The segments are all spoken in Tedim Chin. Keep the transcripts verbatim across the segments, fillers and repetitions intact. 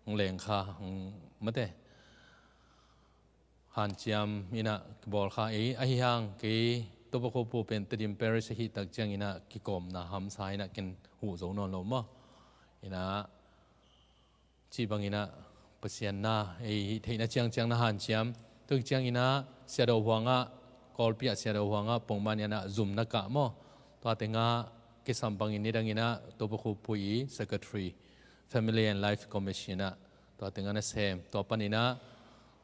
hong leng kha, hong mate hanciam inah kibawl kha ei. Ahi hang kei Tobacco pu pen Tedim Parish ahi tak ciang inah kikawmna hamsa inah ken huh zo nawn lo maw. Inah cih bang inah Pasian na ei theihna ciangciang na hanciam. Tua ciang inah Sia Do Huang ah, Kawlpi ah Sia Do Huang ah pongman inah zum na kah maw. Tua tengah kisam bangin nidang inah Tobacco pu i secretary, Family and Life Commission ah tua tengah na sem. Tua pan inah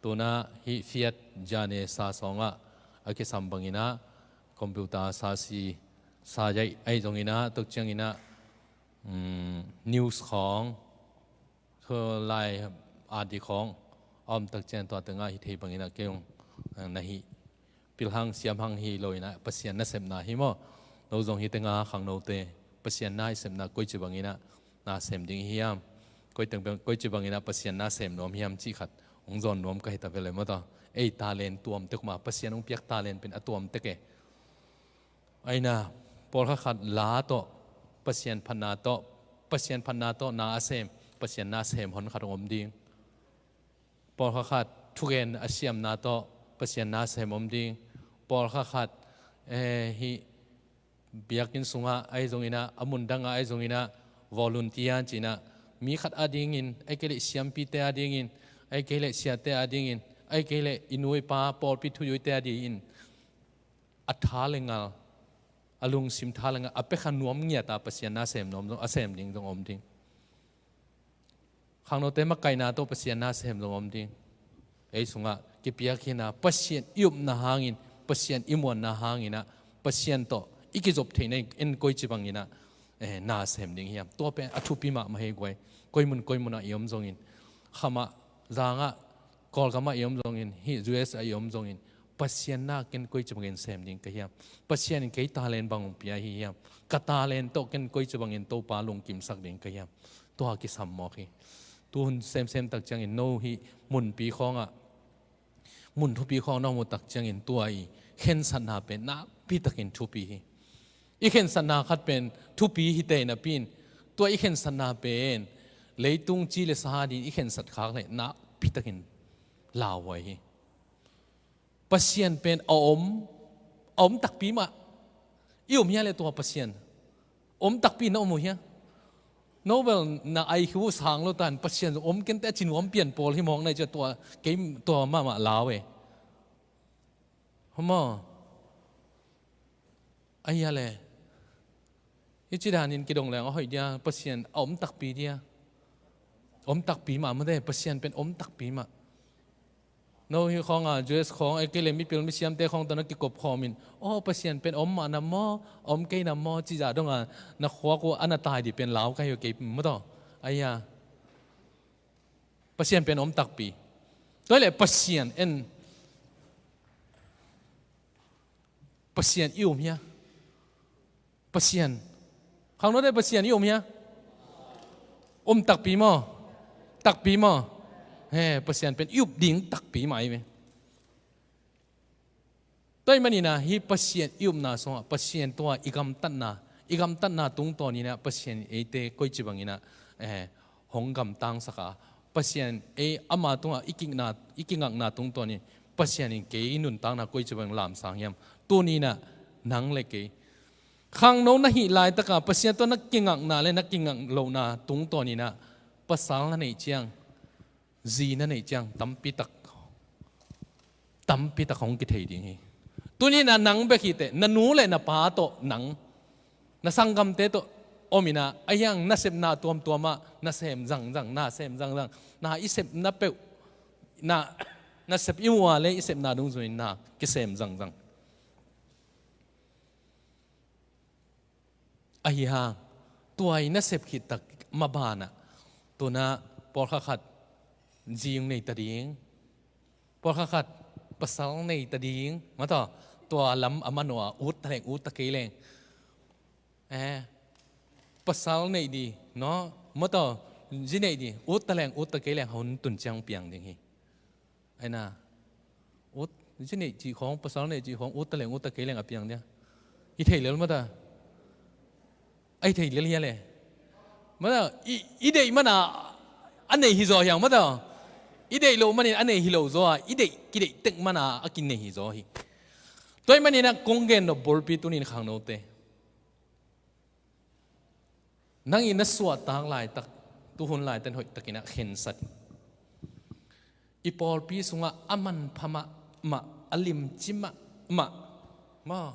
tuna hih Fiat Jane sa sawng ah a kisam bang inah computer sa si sa zaih ahi zong inah tuk ciang inah, um, news khawng, lai at ding khawng a om tak ciang tua tengah hi thei bang inah kei zong, eh, na hih pil hang siam hang hi lo inah Pasian nasepna hi maw. No zong hi tengah khangnote Pasian na i sepna koici bang inah na sem ding hi hiam? Koi teng bang, koici bang inah Pasian na sem nuam hiam cih khat hong zawn nuam ka hi ta ve le maw taw. Ei talent tuam tek mah, Pasian hong piak talent pen a tuam tek e. Aina, pawlkhat khat la tawh, Pasian phatna tawh, Pasian phatna tawh na a sem, Pasian na sem hon khat hong om ding. Pawlkhat khat thugen a siamna tawh Pasian na sem om ding. Pawlkhat khat, eh, hih biakinn sungah ahi zong inah, a mundangah ahi zong inah, volunteer ci inah, mi khat a dingin, ahi kei leh siampite a dingin, ahi kei leh siate a dingin, ahi kei leh i nu i pa pawlpi thuzuite a dingin a tha le ngal, a lungsim tha le ngal, a pekha nuam ngiat a Pasian na sem nuam zong, a sem ding zong om ding. Khangnote makaihna tawh Pasian na sem zong om ding. Ei sungah kipiak hi inah Pasian i upna hangin, Pasian i muanna hang inah, Pasian tawh i kizop theihna in en koici bang inah, eh, na sem ding hiam? Tua pen a thupi mahmah hi guai. Koi mun koi munah i om zongin, khamah, zangah, Kawlgamah i om zongin, hih U S a i om zongin, Pasian na ken koici bangin sem ding ka hiam? Pasian in kei talent bang hong pia hi hiam? Ka talent tawh ken koici bangin Topa lungkimsak ding ka hiam? Tua kisam mawk hi. Tu hun semsem tak ciangin no hih munpi khawngah, mun thupi khawng na om uh tak ciangin tua i khensatna pen nakpi takin thupi hi. I khensatna khat pen thupi hi teh napi in, tua i khensatna pen leitung ci le sa ding i khensat khak leh nakpi takin lauhuai hi. Pasian pen a om, a om takpi mah. I om hia le tua Pasian? Om takpi na om uh hia? Nobel na I Q sang lo tan Pasian om kei teh a ci nuam pian pawl hi mawk na i cia tua, kei tua mahmah lau e. Homa. Ahi a le. Hih ci danin kidong leng a hoih dia, Pasian a om takpi dia. Om takpi mah mate, Pasian pen om takpi mah. No hih khawng a, U S khawng, ahi kei le mipil misiamte khawng tawh na kikop khawm in, aw, Pasian pen om mah na maw, om kei na maw, cih zah dong a, na khuak uh a na tai dih pen lau ka hi uh kei maw taw. Ahi a. Pasian pen om takpi. Tua hi leh Pasian en, Pasian i um hia? Pasian. Khangnote Pasian i um hia? Um takpi maw? Takpi maw? He, Pasian pen i up ding takpi mah hi ve. Tua ahih manin ah hih Pasian i upna sungah Pasian tua i gamtatna, i gamtatna tungtawn in ah Pasian in eite koici bangin ah, eh, hong gamtangsak a, Pasian ei ama tungah i kingakna, i kingakna tungtawn in Pasian in kei nuntakna koici bangin lamsang hiam? Tuni in ah nang le kei khangno na hih laitaka Pasian tawh na kingakna le na kingak lohna tungtawn in ah pasal na neih ciang, zi na neih ciang tampitak, tampitak hong kithei ding hi. Tuni in ah nang bek hi teh, na nu le na pa tawh nang, na sanggamte tawh om in ah, a hiang nasepna tuamtuam ah na sem zangzang, na sem zangzang, na i sepna peuh, na, nasep i muh a le i sepna dungzui in na kisem zangzang. Ahi hang tua i nasep khit tak maban ah, tu-in ah pawlkhat khat zi hong nei ta ding, pawlkhat khat pasal nei ta ding, maw taw, tua lam a man uh a, ut ta leng ut ta kei leng, eh, pasal nei di, no, maw taw, zi nei di, ut ta leng ut ta kei leng, hun tun ciang piang ding hi. Aina, ut, zi neih cih khawng, pasal neih cih khawng, ut ta leng ut ta kei leng a piang dia. I thei lel maw ta? A i thei lel hia le? Maw ta, i, i deih man a, a nei hi zaw hiang mataw. I deih loh manin a nei hi lo zaw a, i deih, kideih tek mana a kinei hi zaw hi. Tua ahih manin ah kong gen nop bulpi tuni in khangnote, nang in na suahtak laitak, tuhun laitakin hoihtakin ah khensat. I pawlpi sungah a manpha mahmah, a limci mahmah, maw,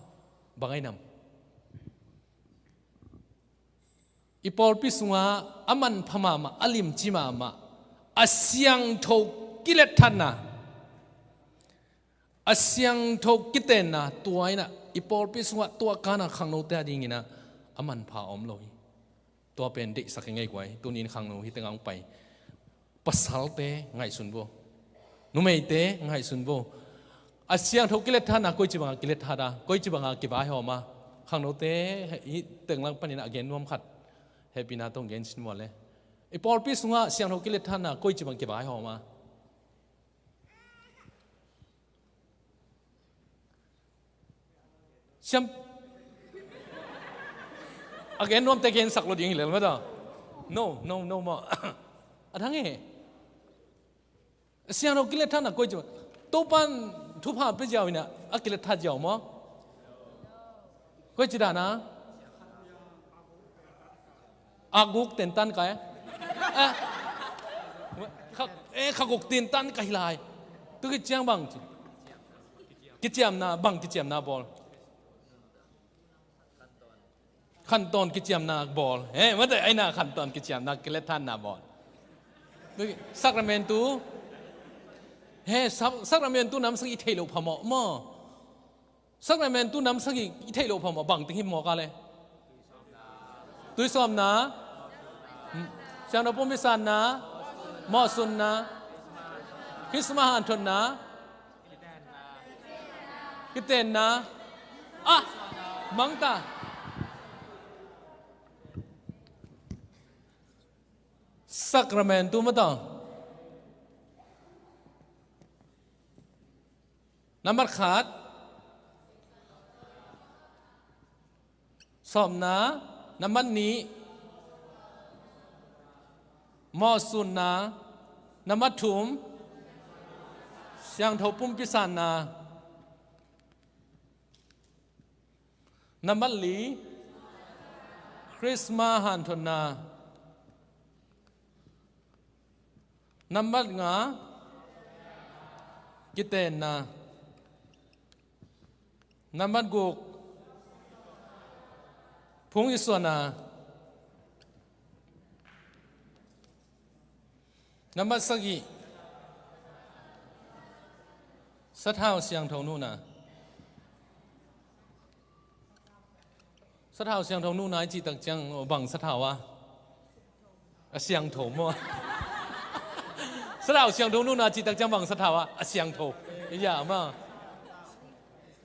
bang ai nam? I pawlpi sungah a manpha mahmah, a limci mahmah, a siangtho kiletthatna, a siangtho kitenna, tua in ah i pawlpi sungah tua kana khangnote a dingin ah a manpha om lo hi. Tua pen deihsak hi ngei guai. Tuni in khangno hi tengah hong pai pasalte ngaihsun vo. Numeite ngaihsun vo. A siangtho kiletthatna koici bangah kiletthat a, koici bangah kivaihawm a? Khangnote, hih tenglang panin a gen nuam khat hehpihna tawh gen sin mual le. I pawlpi sungah siangtho kiletthatna koici bang kivaihawm a? Siam. A gen nuamte gensak lo ding hi lel mataw. No, no, no maw. A thang e. Siangtho kiletthatna koici bang. Topan thupha pia ziau in ah a kiletthat ziau maw? Koici dan a? Aguk tentan kai. Eh, kha, eh, khaguk tentan kai lai. Tu kiciang bang ci. Kiciamna, bang kiciamna bawl? Khantawn kiciamna bawl. Eh, mate, aina khantawn kiciamna kiletthatna bawl. Sakramentu. He, sa-, sakramentu namsang i theih loh phamawh maw? Sakramentu namsang i theih loh phamawh bangteng hi mawk a le? Tuisawpna. Siangtho pumpi sanna. Mawhsunna. Christmas hanthotna. Kitenna. Ah, mangta. Sakramentu mataw. Nambat khat, sawpna. Nambat nih, mawhsunna. Nambat thum, siangtho pumpi sanna. Nambat li, Christmas hanthotna. Nambat nga, kitenna. Nambat guk, phung i suahna. Nambat sagih, sathau siangtho nuhna. Sathau siangtho nuhna i cih tak ciang, oh, bang sathau a? A siangtho maw? Sathau siangtho nuhna cih tak ciang bang sathau a? A siangtho. Ya maw?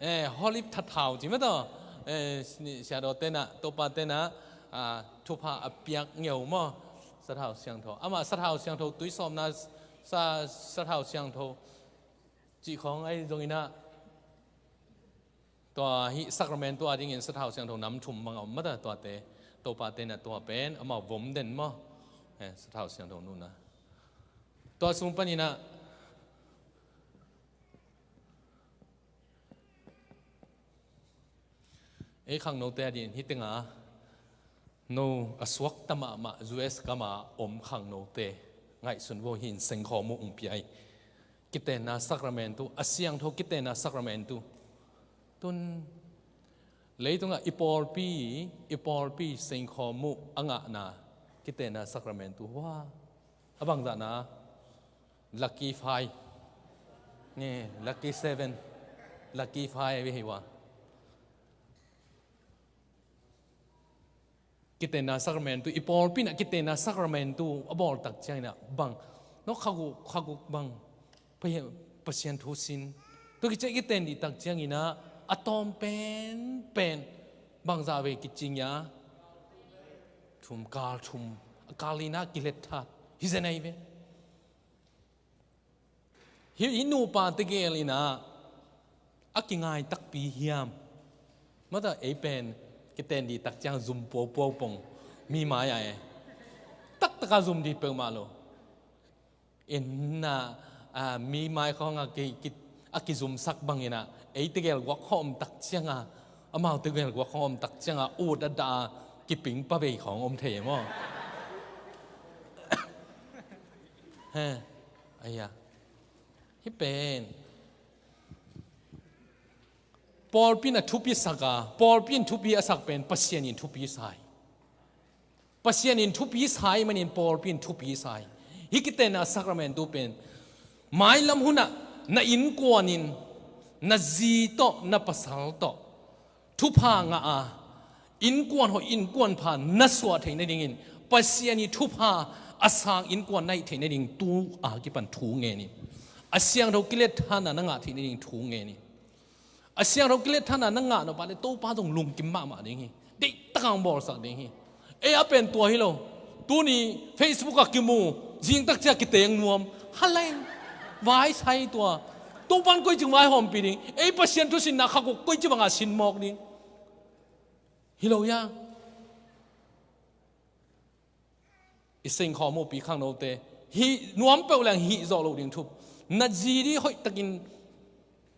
Eh, holy thathau ci mataw. Eh, ni siadawte na, Topa te na, ah, thupha a piak ngeu maw? Sathau siangtho. Amah sathau siangtho, tuisawpna sa, sathau siangtho cih khawng ahi zongin ah, tua hih sakramentu a dingin sathau siangtho nam thum bang a om mata, tuate, Topa te na tua pen amau vom den maw? Eh, sathau siangtho nuhna. Tua sung panin ah, ei khangnote a dingin hih tengah no a suakta mahmah U S gama om khangnote ngaihsun vo, hih in sengkhawm uh ung pia hi. Kitenna sakramentu, a siangtho kitenna sakramentu. Tun leitungah i pawlpi, i pawlpi sengkhawm uh a ngahna kitenna sakramentu. Hua, a bangzahna, lucky five, nge, lucky seven, lucky five ve hi hua. Kitenna sakramentu, i pawlpi in ah kitenna sakramentu a bawl tak ciangin ah bang, no, khaguk, khaguk bang, Pasian, Pasian thu sin. Tua kiciang kiten dih tak ciangin ah a tawm penpen bangzah ve kicing ia? Thum, kal thum, a kal in ah kilet tha hi zen ahi ve. Hih, hih nupa tegel in ah a kingai takpi hiam? Mata ei pen kiten dih tak ciang zum puaupuau pong mi mai a e. Taktak a zum dih peuhmah lo. Inn ah, ah, mi mai khawng a ki, ki, a kizumsak bangin ah, ei tegel guak khawng om tak ciangin, amau tegel guak khawng om tak ciangin, ut a dah a kiping pa bei khawng om thei maw? He, aya. Hih pen. Pawlpi in a thupi sak a, pawlpi in thupi a sak pen, Pasian in thupi sa hi. Pasian in thupi sa ahih manin pawlpi in thupi sa hi. Hih kitenna sakramentu pen, mailam hunah na innkuan in, na zi tawh, na pasal tawh thupha ngah a, innkuan hoih, innkuan pha na suah theih nadingin, Pasian ii thupha a sang innkuan na hih theih nading tu a kipan thu ngen in. A siangtho kilet thanna na ngah theih nading thu ngen in. A siangtho kilet thanna na ngah nop a leh Topa zong lungkim mahmah ding hi. Deihtak hong bawlsak ding hi. Ei a pen tua hi lo. Tuni Facebook ah kimu, zingtak ciang kiteng nuam. Haleng. Vai sai tua. Topa in koici vai hawmpih ding. Ei Pasian thusinna khak uh koici bangah sin mawk ding. Hi lo hia? I singkhawm uh pi khangnote, hih nuam peuh leng hih zawh loh ding thup. Na zi ding hoihtakin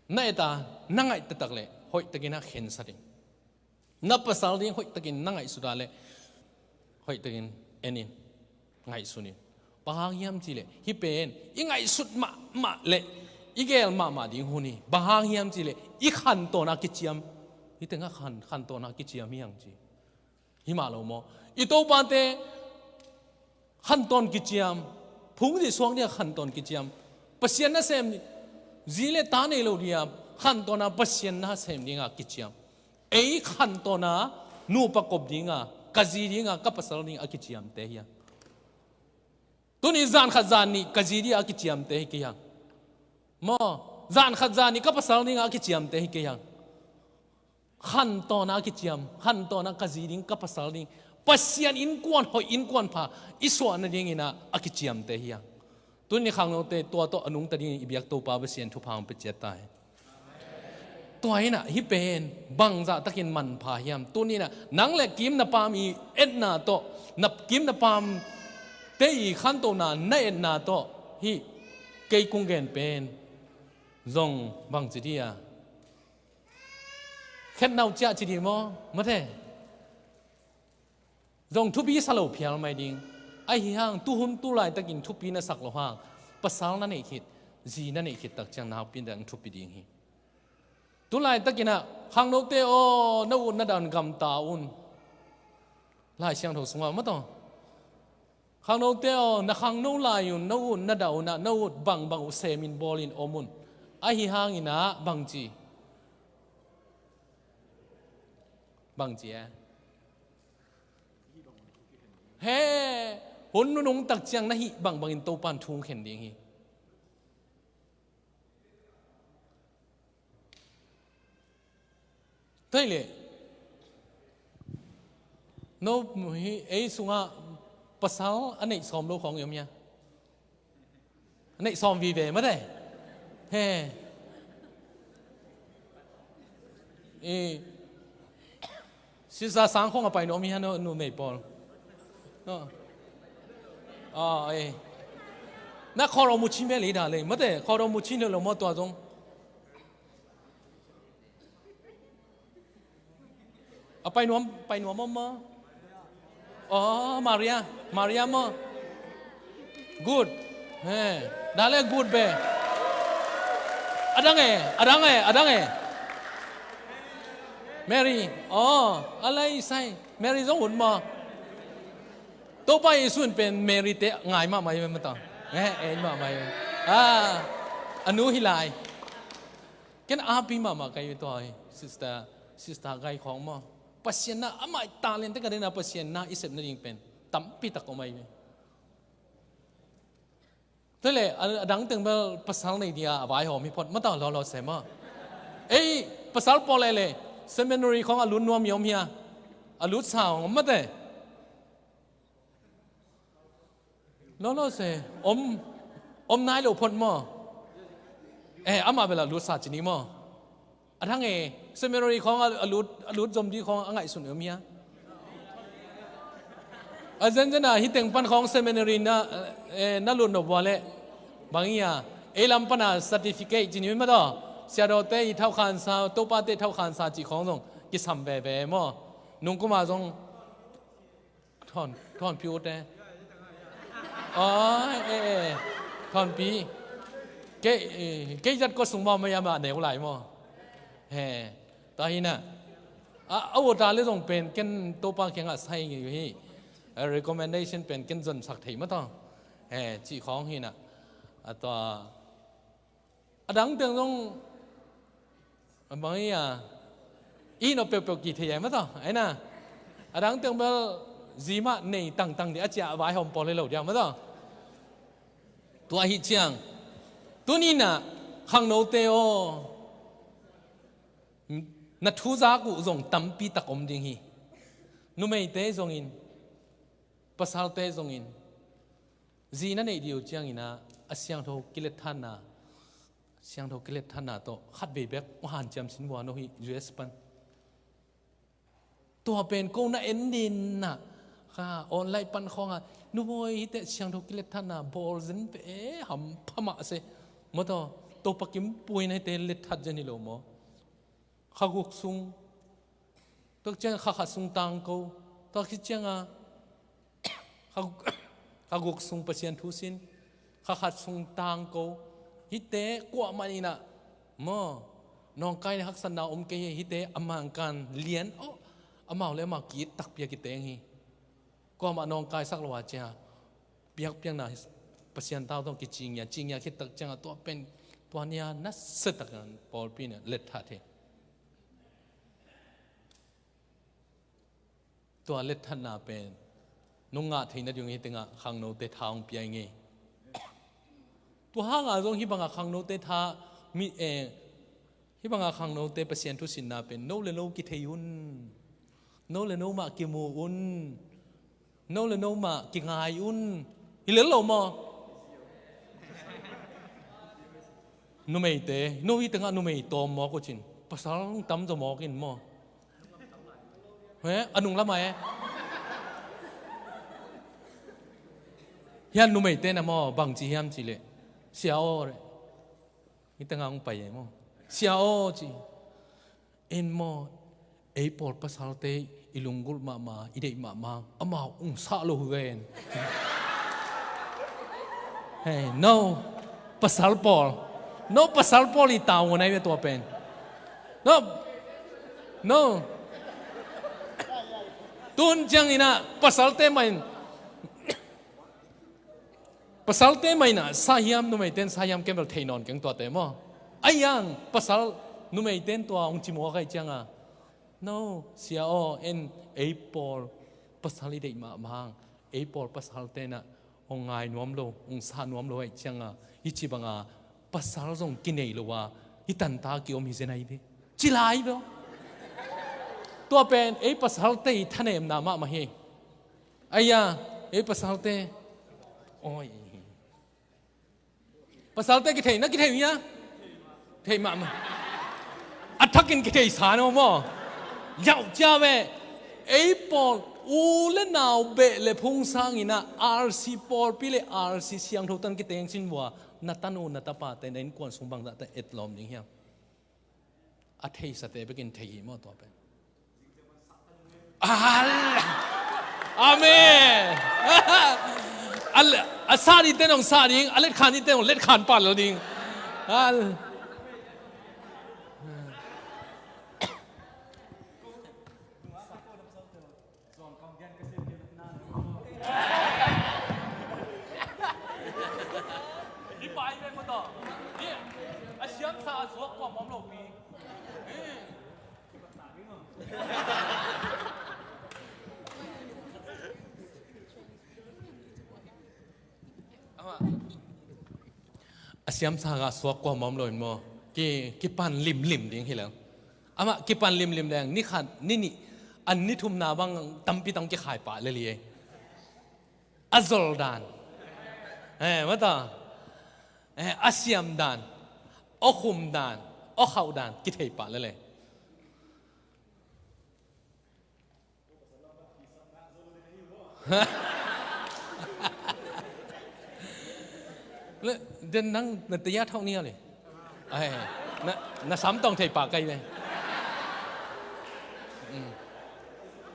na et a, na ngaih taktak leh hoihtakin a khensa ding. Na pasal ding hoihtakin na ngaihsut a leh hoihtakin en in, ngaihsun in. Bang hang hiam cih leh hih pen i ngaihsut mahmah leh i geel mahmah ding hun hi. Bang hang hiam cih leh i khantawn a kiciam. Hih tengah khan, khantawn a kiciam hi hang ci. Hi mah lo maw? I topate khantawn kiciam, phungzi suak ding a khantawn kiciam. Pasian nasem, zi leh ta nei lo ding a khantawn a Pasian nasem ding a kiciam. Ei khantawn a nupa kop ding a, ka zi ding a, ka pasal ding a kiciamte hi a. Tuni zan khat zan nih ka zi ding a kiciamte hi kei hang. Maw, zan khat zan nih ka pasal ding a kiciamte hi kei hang. Khantawn a kiciam, khantawn a ka zi ding, ka pasal ding. Pasian innkuan hoih, innkuan pha i suah nadingin a kiciamte hi a. Tuni khangnote tua tawh a nungta dingin i biak Topa Pasian thupha hong pia ciat ta hen. Tua in a hih pen bangzah takin manpha hiam? Tuni in a nang leh kim na pam i etna tawh, na kim na pamte i khantohna na etna tawh hih kei kong gen pen zong bangci ding a, khetna uh ciah ci ding maw? Mate. Zong thupi sa lo phial mai ding. Ahi hang tuhun tu laitakin thupi na sak loh hang, pasal na neih khit, zi na neih khit tak ciang nakpi takin thupi ding hi. Tu laitakin a khangnote aw, na ut na dah un gamta un. Lai Siangtho sungah maw taw. Khangnote aw, na khangno lai un, na ut na dah un a, na ut bangbang uh semin bawlin om un. Ahi hangin a bangci, bangci e, he, hun nunung tak ciang na hih bangbangin Topan thu hong khen ding hi. Tua hi leh, no, hih ei sungah pasal a neih sawm lo khawng i om hia? A neih sawm vive mate. He. I, Sister Sang khawng a pai nuam hia, no, numei pawl? No. Aw, ei. Na khawlawh mucin ve lei dah lei. Mate, khawlawh mucin lo maw tua zong. A pai nuam, pai nuam maw maw? Aw, Maria, Maria maw? Good. He, dah leh good ve. A dang e, a dang e, a dang e. Mary, aw, a lai sai. Mary zong ut maw? Topa Jesu in pen Mary te ngai mahmah hi ve maw taw. He, en mahmah hi ve. Ah, a nu hi lai. Ken api mahmah ka hi ve tua hi, sister, sister Gai khawng maw. Pasian na, amah i talent te ka dena Pasian na i sep nading pen tampi tak om ahi ve. Tua leh, a, a dang teng bel pasal nei dia a vaihawm hi phot maw taw, lawlaw se maw. Ei, pasal pawl leh leh, seminary khawng a lut nuam i om hia? A lut sa hong om mate. Lawlaw se, om, om nai lo phot maw. Eh, amah bel a lut sa ci ni maw. A dang e, seminary khawng a, a lut, a lut zom ding khawng a ngaihsun om hia? A zenzen a, hih teng pan khawng seminary na, eh, na lut nop ua leh, Bang hi a, ei lam pana certificate ci ni maw taw. Siadawte i thauhkhansa, topate thauhkhansa cih khawng zong kisam veve maw. Nungkuma zong thawn, thawnpi ute. Aw, eh, eh, thawnpi. Kei, eh, kei zat kua sung maw, maya mah neu lai maw. He, ta hi na. A, a uta le zong pen ken topa kiangah sai ngei hi. A recommendation pen ken zonsak thei maw taw. He, cih khawng hi na. A tua, a dang teng zong, a bang hi a, i no peuhpeuh ki thei ai maw taw, ai na. A dang teng bel zi mah nei tangtang dih a cia a vaihawm pawl hi lo diam maw taw. Tua hi ciang. Tuni na khangnote aw. Na thu zak uh zong tampi tak om ding hi. Numeite zongin, pasalte zongin, zi na neih dih uh ciangin ah, a siangtho kiletthatna, siangtho kiletthatna tawh khatvei bek uh hanciam sin vua no hi U S pan. Tua pen ko na en ding na, kha online pan khawngah, nubawi hite siangtho kiletthatna bawl zen pe e, hampha mah se. Maw taw, Topa kimpuina hite letthat zen hi lo maw. Kha guk sung, tua ciang kha khat sung tang ko, tua khit cianga kha, kha guk sung Pasian thu sin, kha khat sung tang ko, hite kuamah in ah maw, nawngkaina haksatna om kei hi, hite a mangkan lian, oh, amau le amau ki-it takpi a kiteng hi. Kuamah nawngkaisak lo a cia, biakpiakna Pasian tau tawh kicingia, cingia khit tak ciangah tua pen, tua nia nasia takin pawlpi in ah letthat hi. Tua letthatna pen nong ngah theihna ding hi tengah khangnote tha hong pia i ngei. Tua hangah zong hih bangah khangnote tha mi, eh, hih bangah khangnote Pasian thu sinna pen no le no kithei un. No le no mah kimu un. No le no mah kingai un. Hi lel lo maw? Numeite, no hi tengah numei tawm mawk uh cin. Pasal hong tam zaw mawk in maw? He? A nung lamah e. Hian numeite na maw, bangci hiam cih leh, Sia aw, re. Hih tengah hong pai e maw. Sia aw, ci. En maw, ei pawl pasalte i lunggulh mahmah, i deih mahmah, amau ung sah lo hi ven. Hey, no, pasal pawl. No, pasal pawl i tau ngai ve tua pen. No, no. Tun ciangin ah, pasalte mah in, pasalte mah in ah sa hiam, numeite in sa hiam, ken bel thei nawn keng tuate maw. Ai ang, pasal numeite in tua hong ci mawk ahih cianga, no, Sia aw, en ei pawl pasal i deih mahmah hang, ei pawl pasalte in ah hong ngai nuam lo, hong sa nuam lo ahih cianga, hih ci banga pasal zong kinei lo a, hih tanta kiom hi zen ahi ve. Ci lai ve. Tua pen ei pasalte i thanemna mahmah hi. Ai a, ei pasalte. Oi. Pasalte kithei, na kithei uh hia? Thei mahmah. A thakin kithei sa no maw? Yauh cia ve. Ei pawl, u le nau beh le phung sangin ah R C pawlpi le R C siangtho tan kiteng sin vua, na tanu, na tapate, na innkuan sung bangzahte etlawm ding hiam? A theisate bekin thei hi maw tua pen? Al-, amen. A, a sa dingte nong sa ding, a letkhan dingte nong letkhan pah lo ding. Al-, A siamsa gah suak kuamah om lo in maw? Ki, kipan limlim ding hi leng. Amah kipan limlim leng, ni khat, ni nih, an ni thumna bang tampi tang kikhai pah lel hi. A zol dan. Eh, mata. Eh, a siam dan. A khum dan. A khauh dan. Kithei pah lel hi. Le, den nang na tia thok ni a le. Ai, na, na sam tong thei pa kai ve.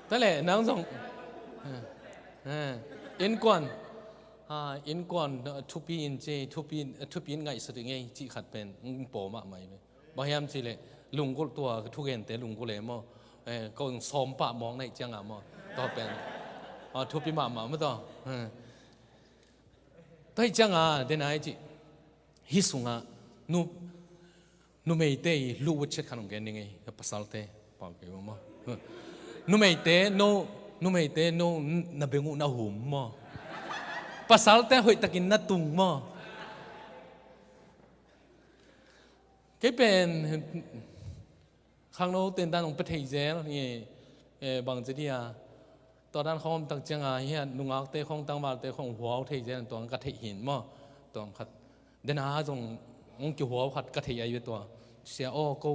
Tale nang zong. Innkuan, innkuan thupi in ci, thupi in ngaihsut i ngei cih khat pen pawm mahmah i ve. Bang hiam cih leh lunggulh, tua thugente lunggulh e maw? Ko sawm pah mawk na hih ciangah maw? Tua pen thupi mahmah maw tua? Tua hih ciangah dena i cih hih sungah nu, numeite i luh vutchet khat hong gen ding ei, pasalte pau kei maw? Numeite no, numeite no na beng uh na hum maw? Pasalte hoihtakin na tung maw? Kei pen khangno tentan hong pia thei zel hi. Bangci dia, tua dan khawng om tak cianga hian nungakte khawng tangvalte khawng huau thei zel, tua ka theih hin maw? Tua khat dena zong hong kihuau khat ka thei ai ve tua. Sia aw, ko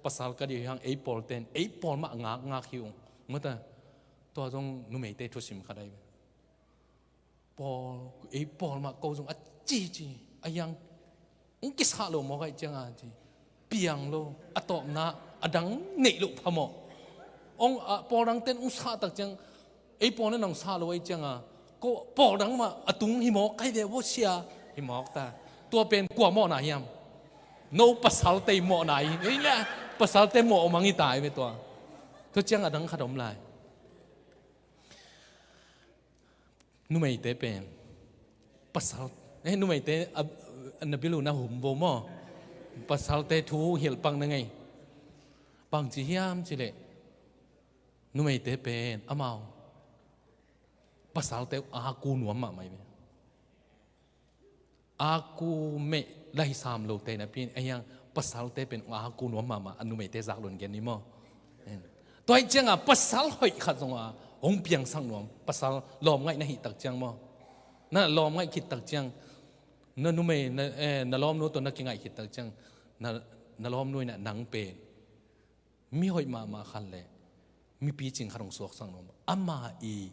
pasal ka dih hiang ei pawlten ei pawl mah ngakngak hi ung mata. Tua zong numeite thusim khat ai ve. Pawl, ei pawl mah ko zong a cici a hiang hong kisah lo mawk ahih cianga ci, piang lo, a tawpna a dang neih loh phamawh. Hong a pawl dangten hong sah tak ciang ei pawl na nang sah lo ahih cianga ko pawl dang mah a tung hi mawk kai ve vo sia, hi mawk ta. Tua pen kua mawhna hiam? No pasalte mawhna hi. Ei le pasalte mawh mang hi ta hi ve tua. Tua ciang a dang khat om lai. Numeite pen pasal, eh, numeite a, a na bilu na hum vo maw? Pasalte thu hilh pak na ngei. Bangci hiam cileh numeite pen amau pasalte a ku nuam mahmah i ve. A ku meh lahi sam lote napi a hiang pasalte pen a ku nuam mahmah a numeite zak lun gen ni maw? Tua hi cianga pasal hoih khat zonga hong piangsak nuam, pasal lawm ngaih na hih tak ciang maw? Na lawm ngaih khit tak ciang, na numei na, eh, na lawmnu tawh na kingaih khit tak ciang, na, na lawmnu inah nang pen mi hoih mahmah khat le mipi cing khat hong suaksak nuam. Ama i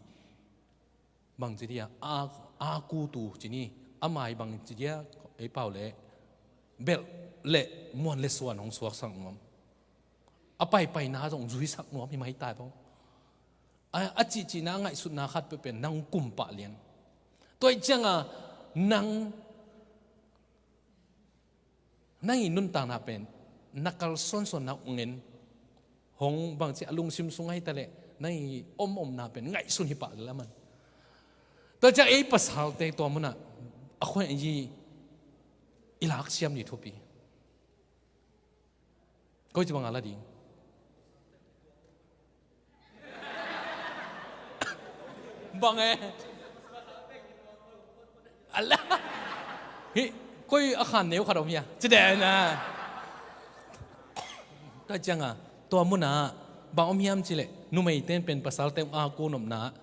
bangci dia a, a kutu cini, ama i bangci dia ei pau le belh le muan le suan hong suaksak nuam. A paipaina zong zuisak nuam hi mai tai bang. A, a cihcihna a ngaihsutna khat peuh pen nang kumpah lian. Tua ih cianga nang nang i nuntakna pen na kalsuansuanna ungen hong bangci a lungsim sung ahi taleh nang i omomna pen ngaihsun hi pah lel a man. Tua ciang ei pasalte tua munah a khuan i i laksiam ni thupi. Koi ci banga la ding. Bang e. Ala. Hi, koi a khan neu khat om hia. Ci den a. Tua cianga tua muna bang om hiam cileh numeite pen pasalte a ku nopna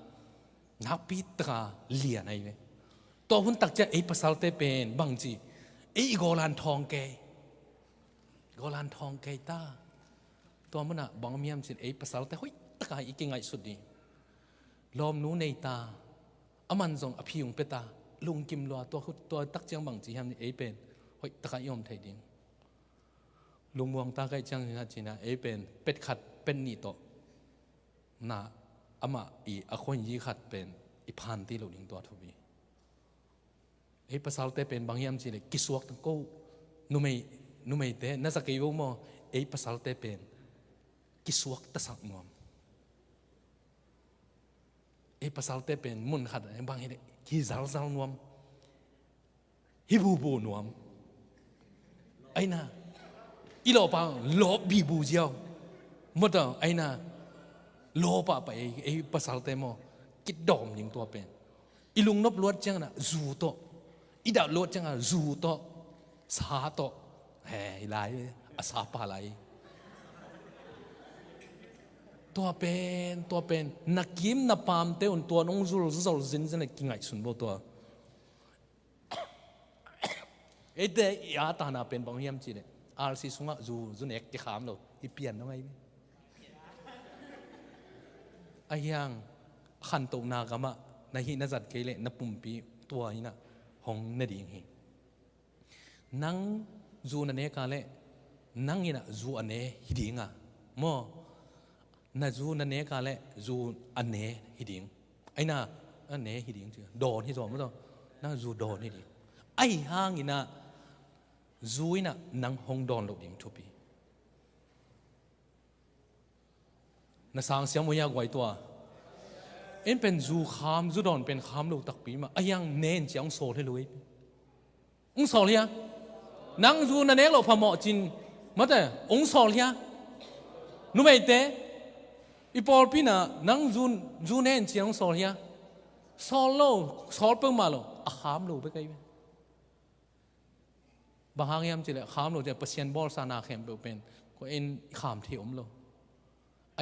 nakpi taka lian ahi ve. Tua hun tak ciang ei pasalte pen bangci ei i gawlan thawng kei. Gawlan thawng kei ta. Tua munah bang om hiam cin ei pasalte hoih taka i kingaihsut ding. Lawmnu nei ta. A man zong a phi hong pia ta. Lungkim lua tua khut tua tak ciang bangci hiam ei pen hoih taka i om thei ding. Lungmuang ta kaih ciang hi a cina ei pen pet khat pet nih tawh na amah i a khuanyi khat pen i phan ti lo ding tua thupi. Ei pasalte pen bang hiam cileh kisuak ta ko numei, numeite na za kei vo maw? Ei pasalte pen kisuak tasak nuam. Ei pasalte pen mun khat bang hileh hi zalzal nuam. Hi bubu nuam. Aina i lawpa lawp bibu ziau. Mawta aina lawpa pa ei, ei pasalte maw? Kidawm ding tua pen. I lungnop luat ciangna zu tawh. I dah luat ciangna zu tawh. Sa tawh. He, i lai a sapa lai. Tua pen, tua pen na kim na pamte un tua nong zul zol zinzin le kingaihsun bo tua. Eite i a tana pen bang hiam cileh R C sungah zu, zu nek kikham lo i pian lo ngai. A hiang khantohna gamah na hih na zat kei leh na pumpi tua hinah hong na ding hi. Nang zu na nek a leh nang in ah zu a ne hi ding a, maw? Na zu na nek a leh zu a ne hi ding. Ahi na, a ne hi ding ci, dawn hi zaw maw taw. Nang zu dawn hi ding. Ahi hangin ah zu in ah nang hong dawn loh ding thupi. Na sang siam uh hia guai tua? En pen zu kham, zu dawn pen kham lo takpi mah. Ahi hang nen cia hong sawl hi lo ei. Hong sawl hia? Nang zu na nek loh phamawh cin, mate, hong sawl hia? Numeite, i pawlpi na nang zu, zu nen cia hong sawl hia? Sawl lo, sawl peuhmah lo, a kham lo bek ahi ve. Bang hang hiam cih leh kham lo cih leh Pasian bawlsa na khempeuh pen kua in i kham thei om lo.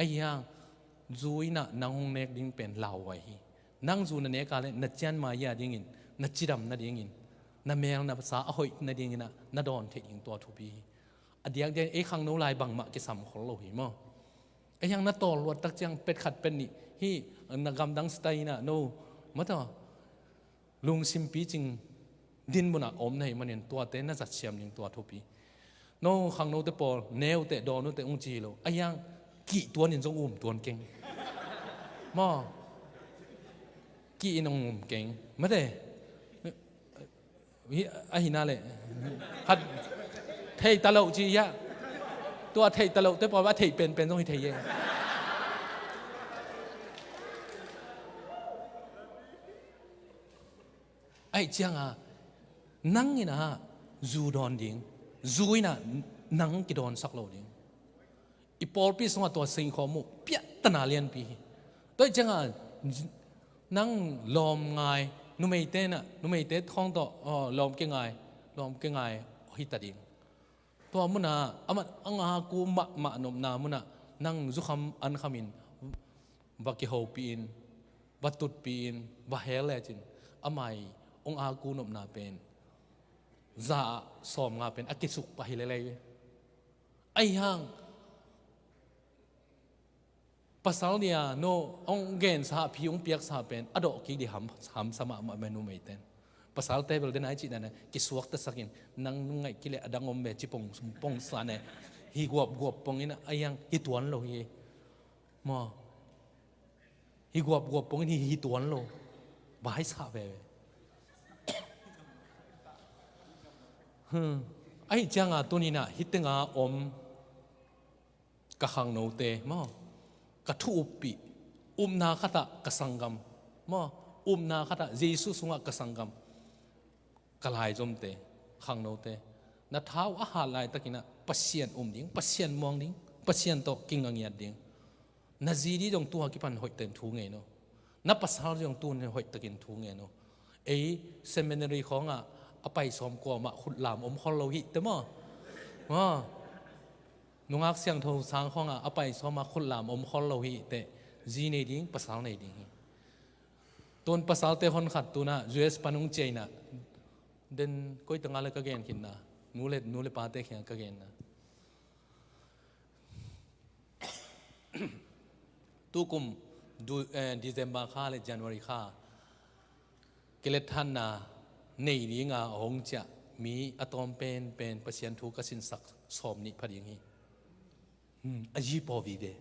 Ahi hang zu in ah nang hong nek ding pen lauhuai hi. Nang zu na nek a leh na cianmai a dingin, na cidam nadingin, na mel na sa a hoih nadingin ah na dawn theih ding tua thupi hi. A diakdiak ei khangno lai bangmah kisam khol lo hi maw? Ahi hang na tawl luat tak ciang pet khat pet nih hi, na gamdang style in ah no, mataw, lungsim picing dinmun ah om na hih manin tuate na zat siam ding tua thupi. No khangnote pawl, ne uh teh, dawn uh teh hong ci hi lo. Ahi hang kih tuan in zong um tuan keng. Maw? Kih in hong um keng. Mate. Hi, ahi na leh. Khat thei ta loh ci hia. Tua thei ta lohte pawl a thei penpen zong hi thei hi. Ahi ciangin nang in ah zu dawn ding, zu in ah nang kidawnsak lo ding. I pawlpi sungah tua singkhawm uh piahtana lianpi hi. Tua hi ciangin nang lawm ngai, numeite in ah, numeite khawng tawh, aw, lawm kingai, lawm kingai hi ta ding. Tua munah amah hong aku mahmah nopna munah nang zukham ankhamin va kihopih in, va tutpih in, va hel lecin amah i hong aku nopna pen za ah sawmnga pen a kisuk pah hi lelei. Ahi hang pasal nia no hong gensa, phi hong piaksa pen a dawh kik ding ham, hamsa mahmah mah numeite'n. Pasalte bel den ai cihna na kisuaktasakin nang nung ngaih kileh a dang om ve ci pong, pongsa ne. Hi guapguap pongin a, ahi hang hi tuan lo hi. Maw? Hi guapguap pongin hi, hi tuan lo. Baisah veve. Hmm. Ahi ciangin tuni-in ah hih tengah om ka khangnote, maw, ka thu uppih, upna khatah ka sanggam, maw, upna khatah Jesu sungah ka sanggam, ka laizomte, khangnote, na tha uh a hat laitakin ah Pasian um ding, Pasian muang ding, Pasian tawh kinga ngiat ding. Na zi ding zong tu a kipan hoihtakin thu ngen uh. Na pasal zong tu-in hoihtakin thu ngen uh. Ei seminary khawngah a pai sawm kuamah khutlam om khol lo hi teh maw? Maw? Nungak siangtho sang khawngah a pai sawmah khutlam om khol lo hi teh. Zi nei ding, pasal nei ding hi. Tun pasalte honkhat tu-in ah U S pan hong ciah in ah, den koi tengah le ka gen khin na, nu le, nu le pate kiang ka gen na. Tukum du-, eh, December kha le January kha kilethanna nei dinga hong ciah mi a tawm penpen Pasian thu ka sinsak sawm nih pha ding hi. Hmm, a zi paw vive.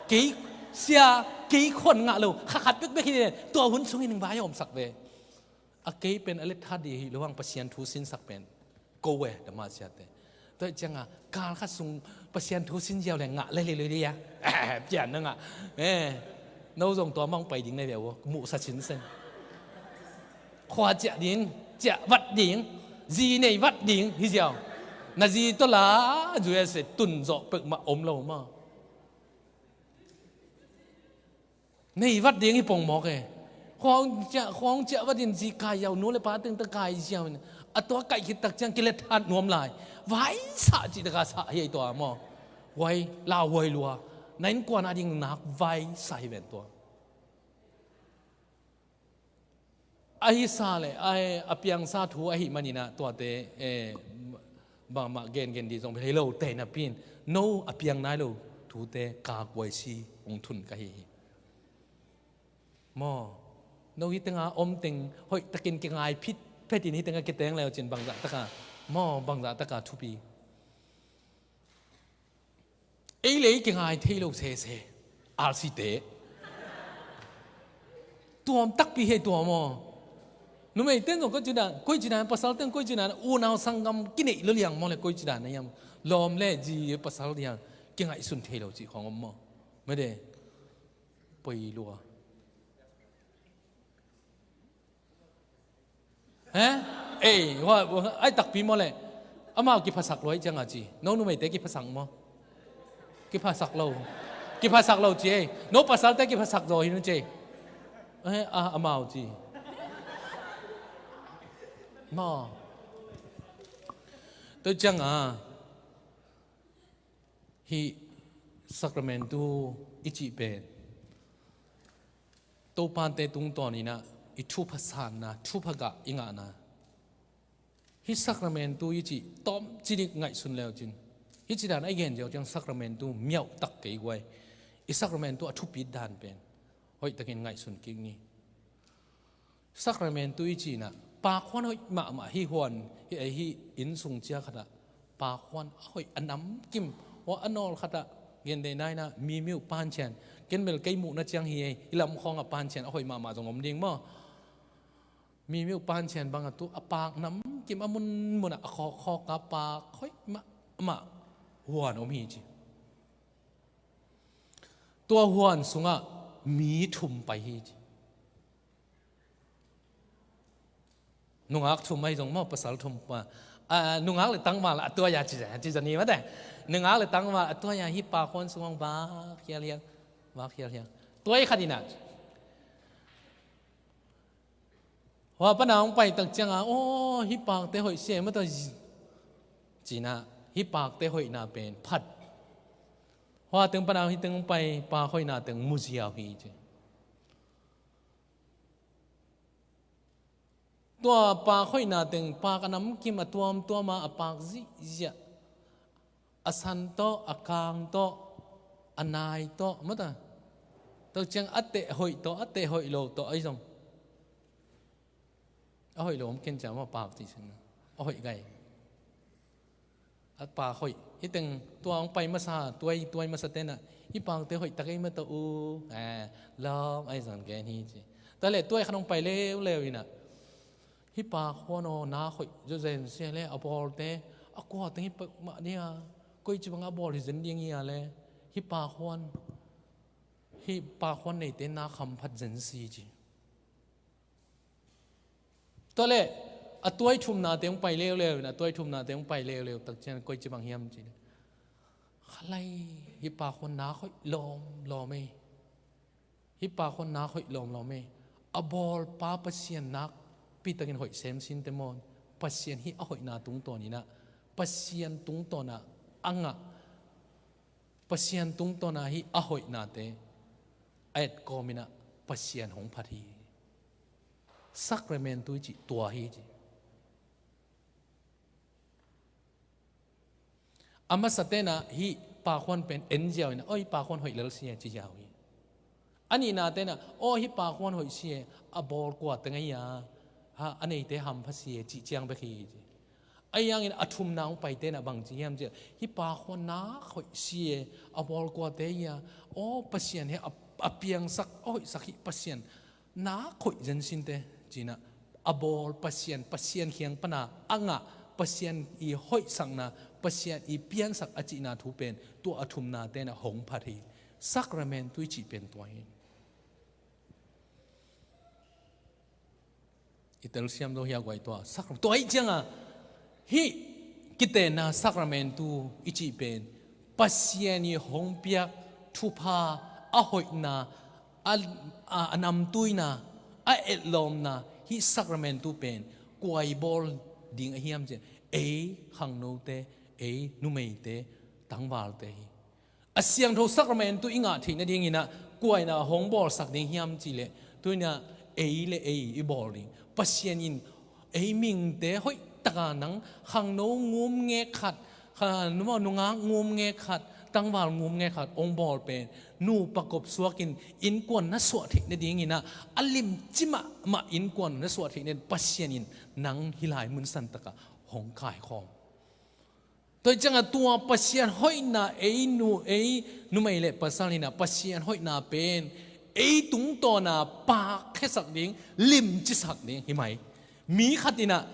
Kei sia, kei khuan ngah lo, kha khat bekbek hi ve, tua hun sungin hong vai a omsak ve. A kei pen a lethat ding hi lo hang Pasian thu sinsak pen ko e, dama siate. Tua ciangin kal khat sung Pasian thu sin ziau le ngah le le le dia. Pian na ngah. Eh, no zong tua mang pai ding na ve ua, muhsa sinsen. Khua ciah ding, ciah vat ding, zi nei vat ding hi ziau. Na zi tawh la, U S A tun zawh peuhmah om lo maw? Nei vat ding hi pongmawk e. Khua hong ciah, khua hong ciah vat in zi kai ziau, nu le pa teng ta kai ziau in. A tua kaih khit tak ciang kilethat nuam lai. Vaisah cih taka sah hi ei tua maw? Huai, lauhuai lua. Na innkuan a ding nak vaisah hi ven tua. Ahi sa le, a, a piangsa thu ahih manin ah tuate, eh, bangmah gengen ding zong hei lo tei napi-in, no a piang nai lo thute ka kuaisi hong thun ka hi hi. Maw, no hih tengah om teng hoihtakin kingai phit Phetin hih tengah kiteng leu cin bangzah taka, maw, bangzah taka thupi. Ei le ei kingai thei lo sese. Alsite. Tuam takpi hei tuam aw. Numei ten zong koi ci dan, koi ci dan, pasal ten koi ci dan, unau sanggam kineih lo liang maw le koi ci dan na hiam. Lawm le zi pasal liang kingaihsun thei lo cih khong om maw. Mede. Poi lua. He? Ei, hua, hua, ai takpi maw le. Amau kiphasak lua hi cianga ci. No numeite kiphasak maw? Kiphasak lo. Kiphasak lo ci ei. No pasalte kiphasak zaw hi nu ci ei. Eh, ah, amau ci. Maw. Tua cianga. Hih Sacramentu i cih pen Topate tungtawninah i thupha sanna, thupha gah i ngahna. Hih Sacramentu i cih tawmcinik ngaihsun leucin, hih ci dan a i gen ziau ciang Sacramentu miauhtak kei guai. I Sacramentu a thupit dan pen hoihtakin ngaihsun kik ni. Sacramentu i cinah pakhuan hoih mahmah hi huan hi ei hi. Innsung cia khatah pakhuan a hoih a namkim, hua a nawl khatah gendeina inah mimiuh pancian, ken bel kei muhna ciang hi ei, i lamkhawngah pancian a hoih mahmah zong om ding maw? Mimiuh pancian bangah tu a pak namkim a munmunah a khawkkhawka pak hoih mahmah huan om hi ci. Tua huan sungah mi thum pai hi ci. Nungak thum ahi zong maw, pasal thum pa. Ah, nungak le tangval a tuai a ci zani mate. Nungak le tangval a tuai a hi pakhuan sungah vak hialhial. Vak hialhial. Tuai khat inah. Hua pana hong paitak cianga, aw, hih pakte hoih sia mata cinah, hih pakte hoihna pen phat. Hua teng pana hih teng hong pai pak hoihna teng muziau hi ci. Tua pak hoihna teng pak a namkim a tuamtuama a pak zihziah. A san tawh, a kang tawh, a nai tawh, mata. Tua ciang a teh hoih tawh, a teh hoih lo tawh ahi zong. A hoih lo om ken ciang maw pak cih sin. A hoih gai. A pak hoih. Hih teng tua hong pai masa, tuai, tuai masa tenah. Hih pakte hoih tak ei mata u. Eh, lawm ahi zong gen hi ci. Tua le tuai khat hong pai leuleu inah. Hih pakhuan aw, nak hoih zawzen sia le a bawlte a kua teng hi peuhmah dia, koi ci bangah a bawl hi zen ding hia le, hih pakhuan, hih pakhuan neite nak hamphat zen si ci. Tua le a tuai thumnate hong pai leuleu in, a tuai thumnate hong pai leuleu tak cian koi ci bang hiam ci le, khalai, hih pakhuan nak hoih lawmlawm ei. Hih pakhuan nak hoih lawmlawm ei. A bawlpa Pasian nakpitakin hoih semsinte maw. Pasian hih a hoihna tungtawninah, Pasian tungtawnah a ngah, Pasian tungtawnah hih a hoihnate a etkawminah Pasian hong phat hi. Sacramentu i cih tua hi ci. A masa tenah hih pakhuan pen en ziau inah, aw, hih pakhuan hoih lel sia ci ziau hi. A nihna tenah, aw, hih pakhuan hoih sia, a bawl kua teng ahi a, ha, a neite hampha sia cih ciang bek hi ci. Ahi hangin a thumna hong pai tenah bang ci hiam ciah, hih pakhuan nak hoih sia, a bawl kuate ahi a, aw, Pasian hi a, a piangsak, a hoihsak hih Pasian nak hoih zensinte cinah, a bawl Pasian, Pasian khiang pana a ngah, Pasian i hoihsakna, Pasian i piansak a cihna thu pen tua a thumna tenah hong phat hi. Sacramentu i cih pen tua hi. I telsiam zo hia guai tua sacramentu tua hi cianga. Hih kitenna sacramentu i cih pen Pasian i hong piak thupha, a hoihna, a, a, a namtuina, a etlawmna, hih sacramentu pen kua i bawl ding a hiam ciah, ei khangnote, ei numeite, tangvalte hi. A siangtho sacramentu i ngah theih nadinginah kua inah hong bawlsak ding hiam cihleh, tuinah ei le ei i bawl ding. Pasian in ei mingte hoihtaka nang khangno ngum ngek khat, kha, numa nungak ngum ngek khat, tangval ngum nge khat hong bawl pen nupa kop suakin innkuan na suah theih nadingin ah, a limci mahmah innkuan na suah theih nading Pasian in nang hih lai mun santakah hong kaikhawm. Tua hi ciangah tua Pasian hoihna, ei nu, ei numei le pasal in ah Pasian hoihna pen ei tungtawna pakkhiasak ding, limcisak ding hi mai. Mi khat in ah,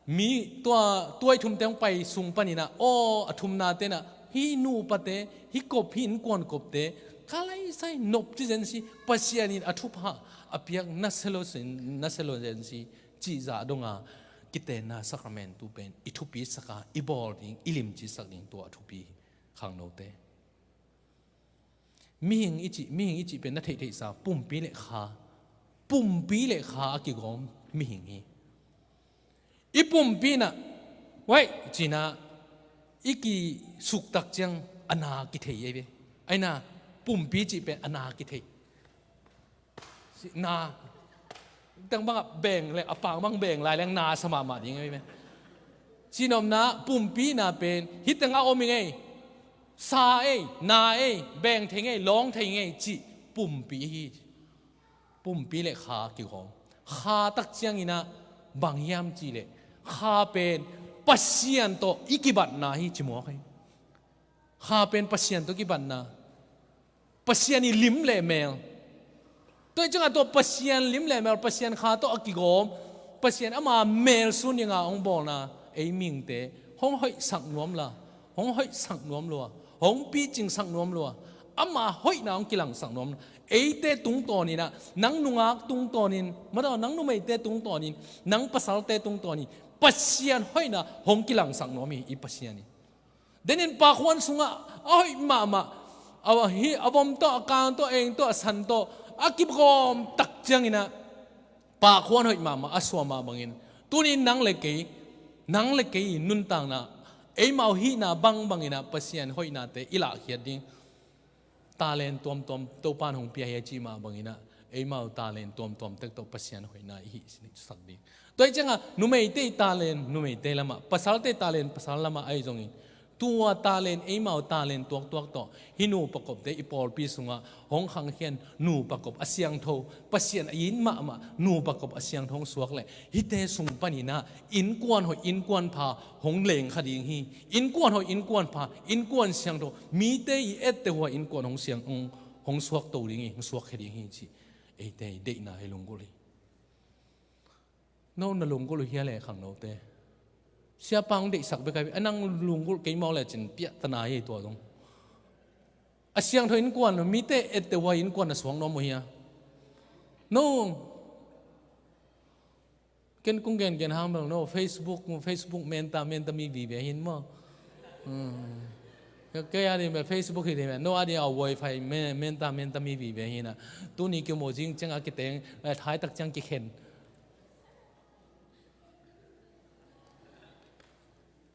mi tua, tua i thumte hong pai sung panin ah, aw, a thumnate in ah, hih nupate, hih kop, hih innkuan kopte ka laisai nopci zen si, Pasian in a thupha a piak nasia lo zen, nasia lo zen si, cih zah donga kitenna sakramentu pen i thupi saka, i bawl ding, i limci sak ding, tua a thupi hi, khangnote. Mihing i cih, mihing i cih pen na theihtheihsa pumpi le kha, pumpi le kha a kigawm mihing hi. I pumpi in ah, wai, ci-in ah i kisuktak ciang a na kithei ei ve. Ahi na, pumpi cih pen a na kithei. Na, tang bangah beng le, a pang bang beng lai leng na sa mahmah ding ei ve. Cihnopna, pumpi na pen hih tengah om ing ei, sa ei, na ei, beng thei ing ei, lawng thei ing ei cih pumpi hi. Pumpi le kha kigawm. Kha tak ciangin ah bang hiam cih leh, kha pen Pasian tawh i kibatna hi ci mawk hi. Kha pen Pasian tawh kibatna, Pasian i lim le mel. Tua hi ciangah tua Pasian lim le mel, Pasian kha tawh a kigawm, Pasian ama mel sun dinga hong bawlna, ei mihingte hong hoihsak nuam la, hong hoihsak nuam lua, hong picingsak nuam lua, ama hoihna hong kilangsak nuam lua. Eite tungtawnin ah, nang nungak tungtawnin, madaw nang numeite tungtawnin, nang pasalte tungtawnin Pasian hoihna hong kilangsak nuam hi, i Pasian in. Denin pakhuan sungah a hoih mahmah, a hi, a vom tawh, a kang tawh, a eng tawh, a san tawh a kigawm tak ciangin ah, pakhuan hoih mahmah a suah mah bangin, tunin nang le kei, nang le kei nuntakna, eimau hihna bangbangin ah Pasian hoihnate i lahkhiat ding. Talent tuamtuam Topa'n hong pia hi a cih mah bangin ah, eimau talent tuamtuam tek tawh Pasian hoihna i hihsak ding. Tua hi ciangah numeite i talent numeite lamah, pasalte i talent pasal lamah ahi zongin, tua talent, eimau talent tuaktuak tawh hih nupa kopte i pawlpi sungah hong khangkhia nupa kop a siangtho, Pasian a it mahmah nupa kop a siangtho hong suak leh, hihte sung panin ah innkuan hoih, innkuan pha hong lengkha ding hi. Innkuan hoih, innkuan pha, innkuan siangtho, mite i etteh hua innkuan hong siang, hong, hong suakto ding hi, hong suakkhia ding hi cih eite i deihna hi, lunggulh hi. No na lunggulh uh hia le, khangnote? Siapa hong deihsak bek a, a nang lunggulh kei mawk lecin piahtana hi tua zong. A siangtho innkuan, mite etteh hua innkuan na suak nuam uh hia? No. Ken kong gengen hang bel no, Facebook, Facebook menta, menta mi vive hi in maw. Hmm. Kei a ding bel Facebook hi ding bel, no a ding a wifi me-, menta, menta mi vive hi in ah. Tuni kimu zing ciang a kiteng, eh, thaitak ciang kikhen.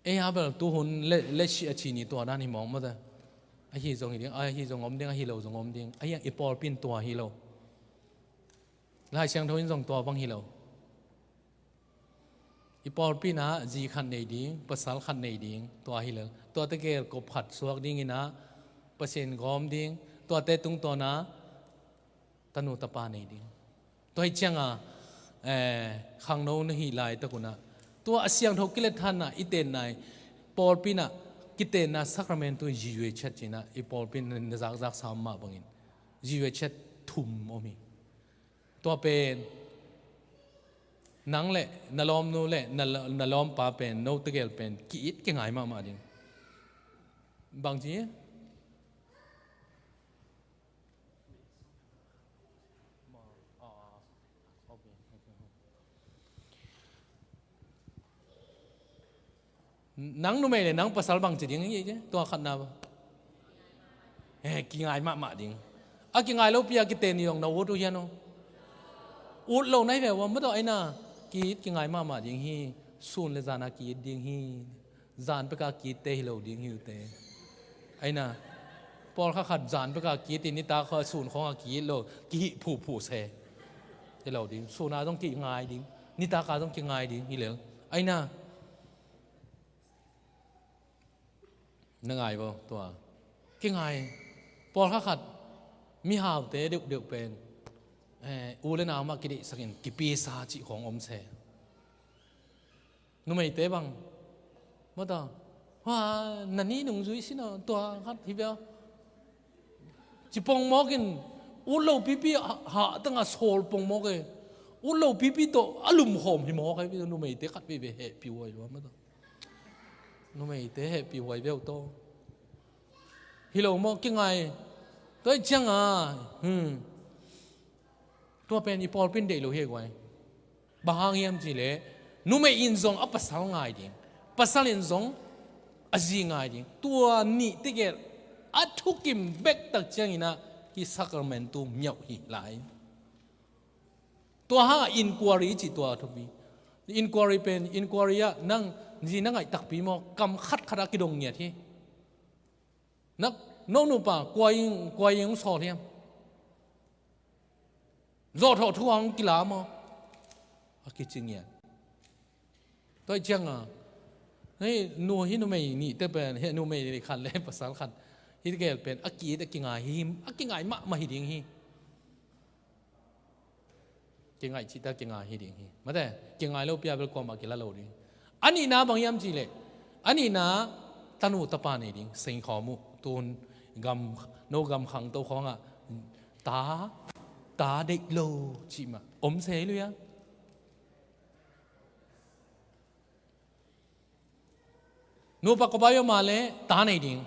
Ei a bel tuhun le, le si a ci ni tua dan hi mawk mawk ta. Ahi zong hi ding, ahi zong om ding, ahi lo zong om ding. Ahi hang i pawlpi in tua hi lo. Lai Siangtho in zong tua bang hi lo. I pawlpi in ah zi khat nei ding, pasal khat nei ding, tua hi lo. Tuate gel kop khat suak dingin ah Pasian gawm ding, tuate tungtawn ah tanu tapa nei ding. Tua hi ciangah, eh, khangno na hih laitak un ah, tua a siangtho kilet thanna i tenna, pawlpi in ah kitenna sakramentu ziwe chet ci-in ah, i pawlpi in na zakzak sam mah bangin ziwe chet thum om hi. Tua pen nang le na lawmnu le na, na lawmpa pen, no tegel pen ki-it kingai mahmah ding. Bang ci? Nang numei le nang pasal bang ci ding hi, tua khatna bang? Eh, kingai mahmah ding. A kingai lopi a kiten ni dong na ut uh hiam? Ut lo nai ve ua, madaw aina. Ki-it kingai mahmah ding hi. Sun le zan a ki-it ding hi. Zan peka ki-itte hi lo ding hi uh teh. Aina. Pawlkhat khat zan peka ki-it in nitak a sun khawng a ki-it lo, kihih phuphu se hi lo ding. Sun a zong kingai ding, nitak a zong kingai ding hi lel. Aina. Na ngai vo tua. Kingai, pawlkhat khat mihaute deuhdeuh pen, eh, u le nau mah kideihsakin kipisa cih khawng om se. Numeite bang, mata, hua, na ni nungzui sin aw, tua khat hi bia. Ci pongmawkin, ut lo pipi ha, ha tanga sawl pongmawk e. Ut lo pipi tawh a lumkhawm hi mawk e, numeite khat veve hehpih huai lua, mata. Numeite hehpih huai beuh tawh. Hi lo maw, kingai. Tua hi cianga, hmm. Tua pen i pawlpi in deih lo hi guai. Bang hang hiam cih leh, numei in zong a pasal ngai ding, pasal in zong a zi ngai ding. Tua nih tegel a thukim bek tak ciangin ah hih sacrament tu miauh hi lai. Tua hang inquiry cih tua thupi. Inquiry pen, inquiry ah nang zi na ngaih takpi maw, kam khat khat a kidong ngiat hi. Na, no nupa, kua in, kua in hong sawl hiam? Zawhthawh thu hong kila maw? A kici ngiat. Tua hi cianga, hei, nu hi numei nihte pen, hei, numei nih khat le pasal khat. Hih tegel pen, a ki-it a kingai hi, a kingai mahmah hi ding hi. Kingaih cihta kingai hi ding hi. Mate, kingai lo pia bel kuamah kila lo ding. A nihna bang hiam cih leh, a nihna tanu tapa nei ding, sengkhawm uh, tun gam, no gam khangto khawngah, ta, ta deih lo cih mah om se hi lui a. Nupa kop a i om a leh ta nei ding.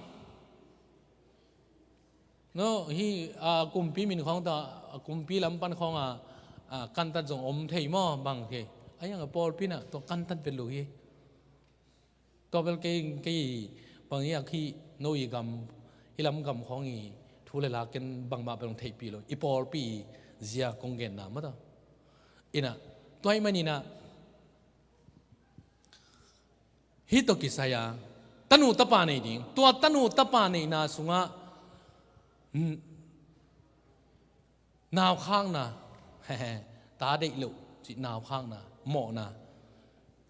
No, hih, a, kumpi min khawng ta, a, kumpi lam pan khawng a, a, kantat zong om thei maw, bang thei. A hiang a pawlpi in ah tua kantat vet lo hi. Tua bel kei, kei bang hiak hih no i gam, hih lam gam khawng i thu le la ken bangmah bel hong theihpih lo. I pawlpi i zia kong genna mata. In ah, tua ahih manin ah, hih tawh kisai a, tanu tapa nei ding. Tua tanu tapa neihna sungah, n-, naukhakna, ta deih loh cih naukhakna, mawhna.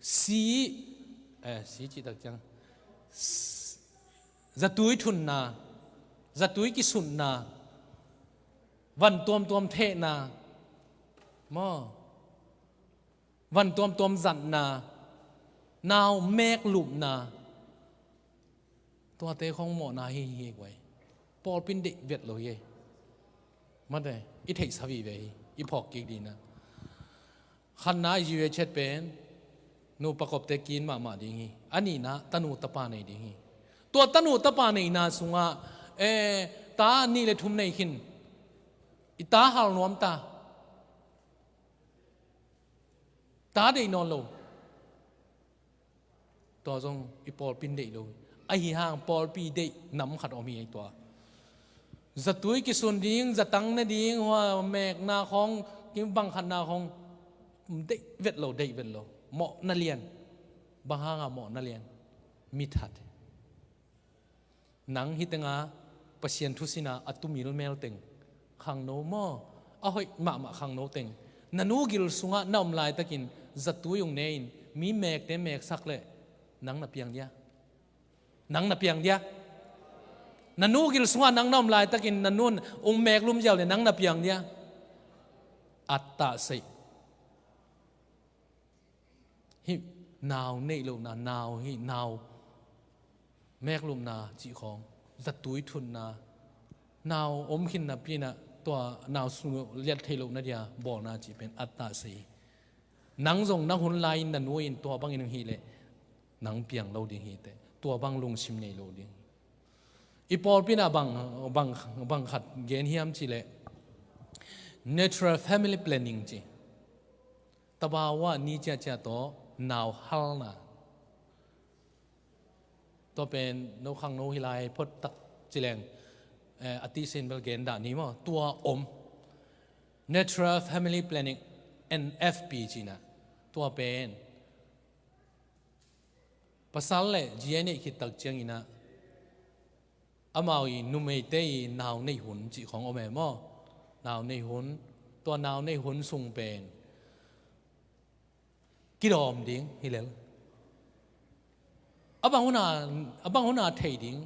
Si, eh, si cih tak ciang, s-, zatui thunna, zatui kisunna, van tuamtuam thehna, maw? Van tuamtuam zatna, nau meeklupna, tuate khawng mawhna hi hi guai. Pawlpi in deih vet lo hi. Mate, i theihsa vive hi, i phawk kik ding in ah. Khatna i zui a ciat pen, nupa kopte kin mahmah ding hi. A nihna, tanu tapa nei ding hi. Tua tanu tapa neihna sungah, eh, ta nih le thum nei khin. I ta hal nuam ta. Ta deih nawn lo. Tua zong i pawlpi in deih lo. Ahi hang pawlpi deih nam khat om hi tua. Zatui kisun ding, zatang ne ding, hua meekna khawng, kim bang khatna khawng, deih vet lo, deih vet lo. Mawhna lian. Bang hang a mawhna lian. Mithat. Nang hih tenga Pasian thusinna a tu milmel teng, khangno maw, a hoih mahmah khangno teng, na nu gil sungah na om laitakin zatui ung ne-in, mi meekte meeksak leh nang na piang dia? Nang na piang dia? Na nu gil sungah nang na om laitakin na nun ung meeklum ziau leh nang na piang dia? Attah sei. Hih nau neih lohna, nau hih nau meeklupna cih khawng, zatui thunna, nau om khin napi-in ah tua nau sung liat theih lohna dia bawlna cih pen attah sei. Nang zong na hun lai-in na nu in tua bangin hong hih leh nang piang lo ding hi teh, tua bang lungsim nei lo ding. I pawlpi in ah bang, bang, bang khat gen hiam cih leh natural family planning ci. Tabawa ni ciacia tawh nau halna. Tua pen no khangno hi lai phot tak ci leng, eh, a tisen bel gen dah ni maw. Tua om. Natural Family Planning, N F P ci-in ah. Tua pen pasal le zi a neih khit tak ciangin ah, amau i numeite i nau neih hun cih khawng om e maw? Nau neih hun, tua nau neih hun sung pen kidawm ding hi lel. A bang hun a, a bang hun a thei ding.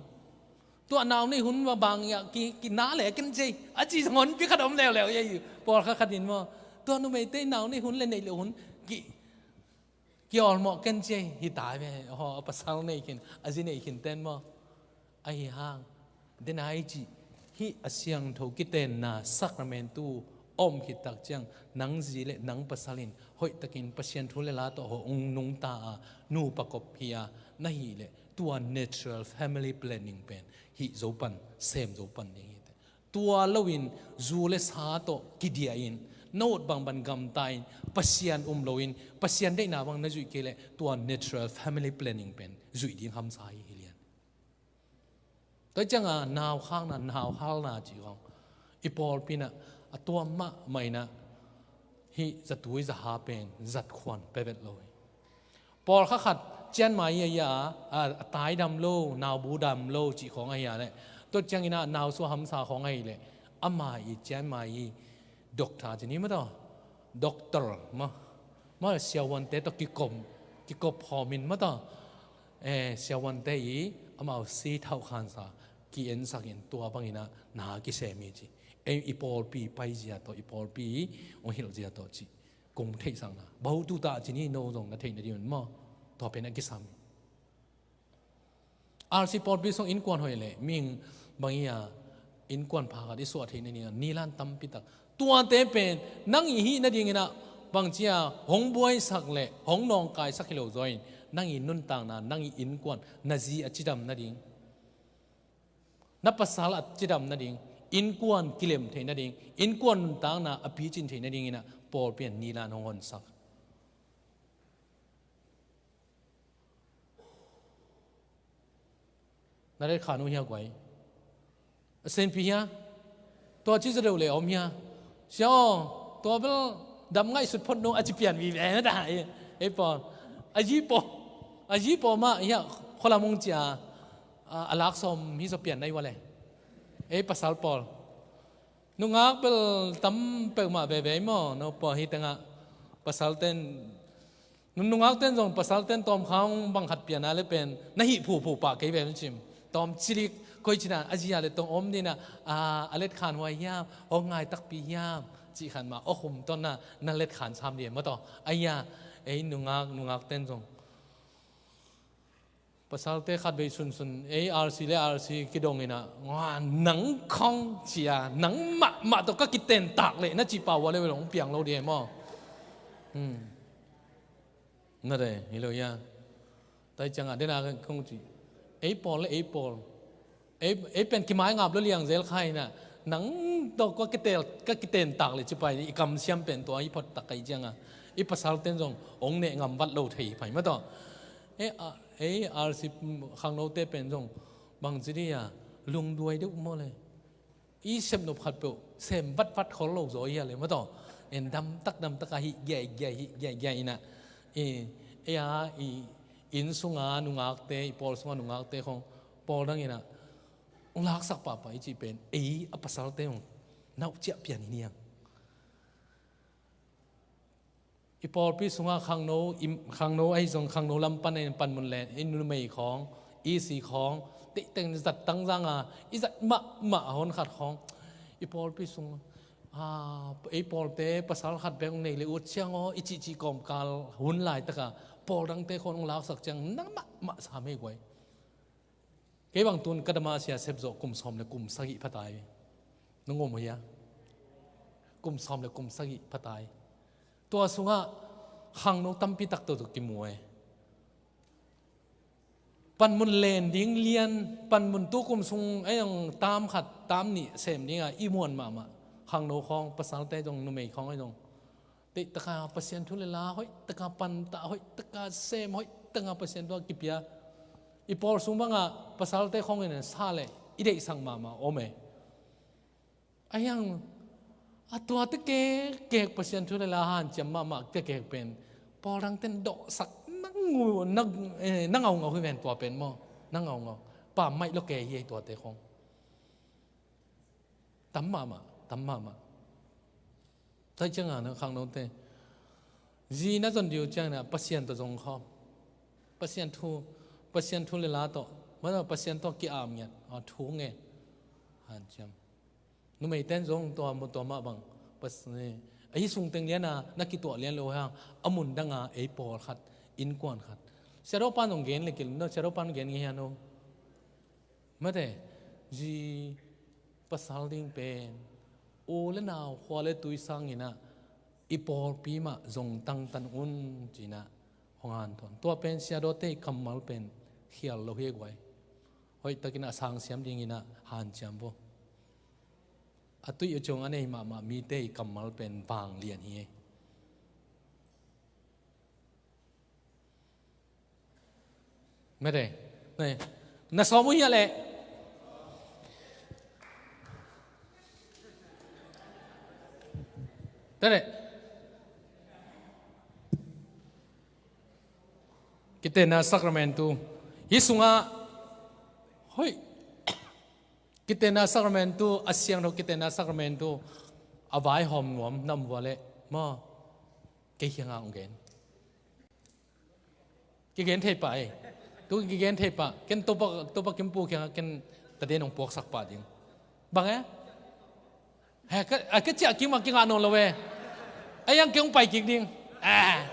Tua nau nei hun mah bang ia ki, ki na le ken cei. A ci zong honpi khat om leuleu ia hi. Pawlkhat khat in maw. Tua numeite nau nei hun le neih loh hun ki, ki awlmawh ken cei. Hi tai ve. Aw, a pasal nei khin, a zi nei khin ten maw. Ahi hang, den a i cih, hih a siangtho kitenna sakramentu a om khit tak ciang, nang zi le nang pasal in hoihtakin Pasian thu le la tawh hong nungta a, nupa kop hi a na hih leh, tua natural family planning pen hih zo pan, sem zo pan ding hi teh. Tua loin zu le sa tawh kidiah in, na ut bangbang gamta in, Pasian um loin, Pasian deihna bang na zuih kei leh, tua natural family planning pen zuih ding hamsa hi, hi lian. Tua ciangin naukhakna, nauhalna cih khawng i pawlpi in ah a tuam mahmah in ah hih zatui zaha pen zatkhuan pia vet lo hi. Pawlkhat khat cianmai a, a, a tai dam lo, naubu dam lo cih khawng ahi a leh, tua ciangin ah nausuah hamsa khawng ahi leh, ama i cianmai i doctor ci ni maw taw, doctor maw, maw siavuante tawh kikom, kikop khawm in maw taw, eh, siavuante i amau si thauhkhansa ki-ensak in, tua bangin ah na kisem hi ci. Ei, i pawlpi paizia tawh, i pawlpi hong hilhzia tawh ci. Kong theihsakna bang tu ta ci ni, no zong na theih nading un maw. Tua pen a kisam hi. R C pawlpi sung innkuan hoih leh, mihing bang i a innkuan pha khat i suah theih nading a nilan tampi tak. Tuate pen nang i hih nadingin ah bangci a hong buaisak le hong nawngkaisak hi lo zaw in, nang i nuntakna, nang i innkuan, na zi a cidam nading, na pasal a cidam nading, innkuan kilem theih nading, innkuan nuntakna a picin theih nadingin ah pawlpi in nilan hong honsak. Na letkhan uh hia guai? A senpi hia? Tua ci zaw deuh le om hia? Sia aw, tua bel dam ngaihsut phot nung a ci pian vive na ta hi. Ei pawl, a zi pawl, a zi pawl mah hia, khualam hong cia a, a lak sawm hi zaw pian na hi ua le. Ei pasal pawl, nungak bel tam peuhmah veve maw, no pawl hi tengah pasal ten, nun nungak ten zong pasal ten tawmkha hong bang khat pian a le pen na hih phuphu pah kei ve na cim. Tawm cilik koi cina a zia le tong om dina, a, a letkhan huai hiam, hong ngai takpi hiam, cih khan mah aw khum ton na, na letkhan sam dia maw taw. Aia, ei nungak, nungak ten zong pasalte khat vei sunsun, ei R C le R C kidong in ah, ngua, nang khawng cia, nang mahmah tawh ka kitentak leh na cih pah ua le vei long piang lo dia maw. Hmm. Na de, hi lo ia. Tai ciangah dena kong ci. Ei pawl le ei pawl. Ei, ei pen kimai ngap lo liang zel kha hi na. Nang tawh ka kitel, ka kitentak le ci pai, i kamsiam pen tua i phot tak kai ciangah, i pasal ten zong ong neh ngam vat lo thei pai maw taw. Ei, a, ei R C khangnote pen zong bang ci di a, lungduai deuh maw le. I sepnop khat peuh sem vatvat khol lo zaw hia le maw taw. En damtak damtak a hih giai giai hih giai giai in ah, i, ei a, i inn sunga nungakte, i pawl sunga nungakte khong pawl dang in ah hong laksak pahpah i cih pen ei a pasalte hong nauh ciah pian hi niang. I pawlpi sungah khangno, i, khangno ahi zong khangno lam pan in panmun len, i numei khawng, i si khawng, teiteng zat tangzang a, i zat mahmah a hon khat khawng. I pawlpi sung, a, ei pawlte pasal khat bek nei le ut ciang aw, i cihcih kawmkal hun laitaka pawl dangte khawng hong laksak ciang na mahmah sam hei guai. Kei bang tun ka damasia sep zawh kum sawm le kum sagih phatai. Nung om hia? Kum sawm le kum sagih phatai. Tua sungah khangno tampi tak tawh kimu e. Panmun len ding lian, panmun tu kum sung ei ang tam khat, tam nih sem ding a i muan mahmah. Khangno khawng, pasalte zong, numei khawng ei zong. Teihtaka Pasian thu le la hoihtaka pantah, hoihtaka sem, hoihtaka Pasian thu a kipia. I pawl sung bangah pasalte khawngin sa le i deihsak mahmah om e. A hiang a tuate kekkek Pasian thu le la hanciam mahmah kekkek pen pawl dangten dawhsak na ngu, na, eh, na ngaungau hi ven tua pen maw? Na ngaungau. Pammaih lo ke hi ei tuate khawng. Tam mahmah, tam mahmah. Tua ciangah na khangnote zi na zon diu ciangin ah Pasian tawh zong khawm. Pasian thu, Pasian thu le la tawh Mah Pasian tawh ki-ap ngiat, a thu ngen, hanciam. Numeite in zong tua mah, tua mah bang, Pas-, eh, ahi sung teng lian a na kituah lian lo hang, a mun dang a ei pawlkhat, innkuan khat. Siadaw pan zong gen le kil, no, Siadaw pan gen nge hia no. Mate, zi pasal ding pen, u le nau, khua le tui sangin ah, i pawlpi mah zong tangtan un, ci-in ah hong hanthawn. Tua pen Siadawte i kammal pen khial lo hi guai. Hoihtakin a sang siam dingin ah hanciam vo. A tuih a ciang a nei mahmah mite i kammal pen vanglian hi. Mate. Nei. Na sawm uh hiah leh. Tene. Kitenna sakramentu. Hih sungah. Hoih. Kitenna sakramentu, a siangtho kitenna sakramentu. A vaihawm nuam na om uh leh. Maw. Kei kiangah hong gen. Kigen thei pah ei. Tu kigen thei pah. Ken Topa, Topa Kimpu kiangah ken taden hong puaksak pah ding. Bang e? He, ka, a, ka ciah kim a kingah nawn lo e. A yang kei hong pai kik ding. A.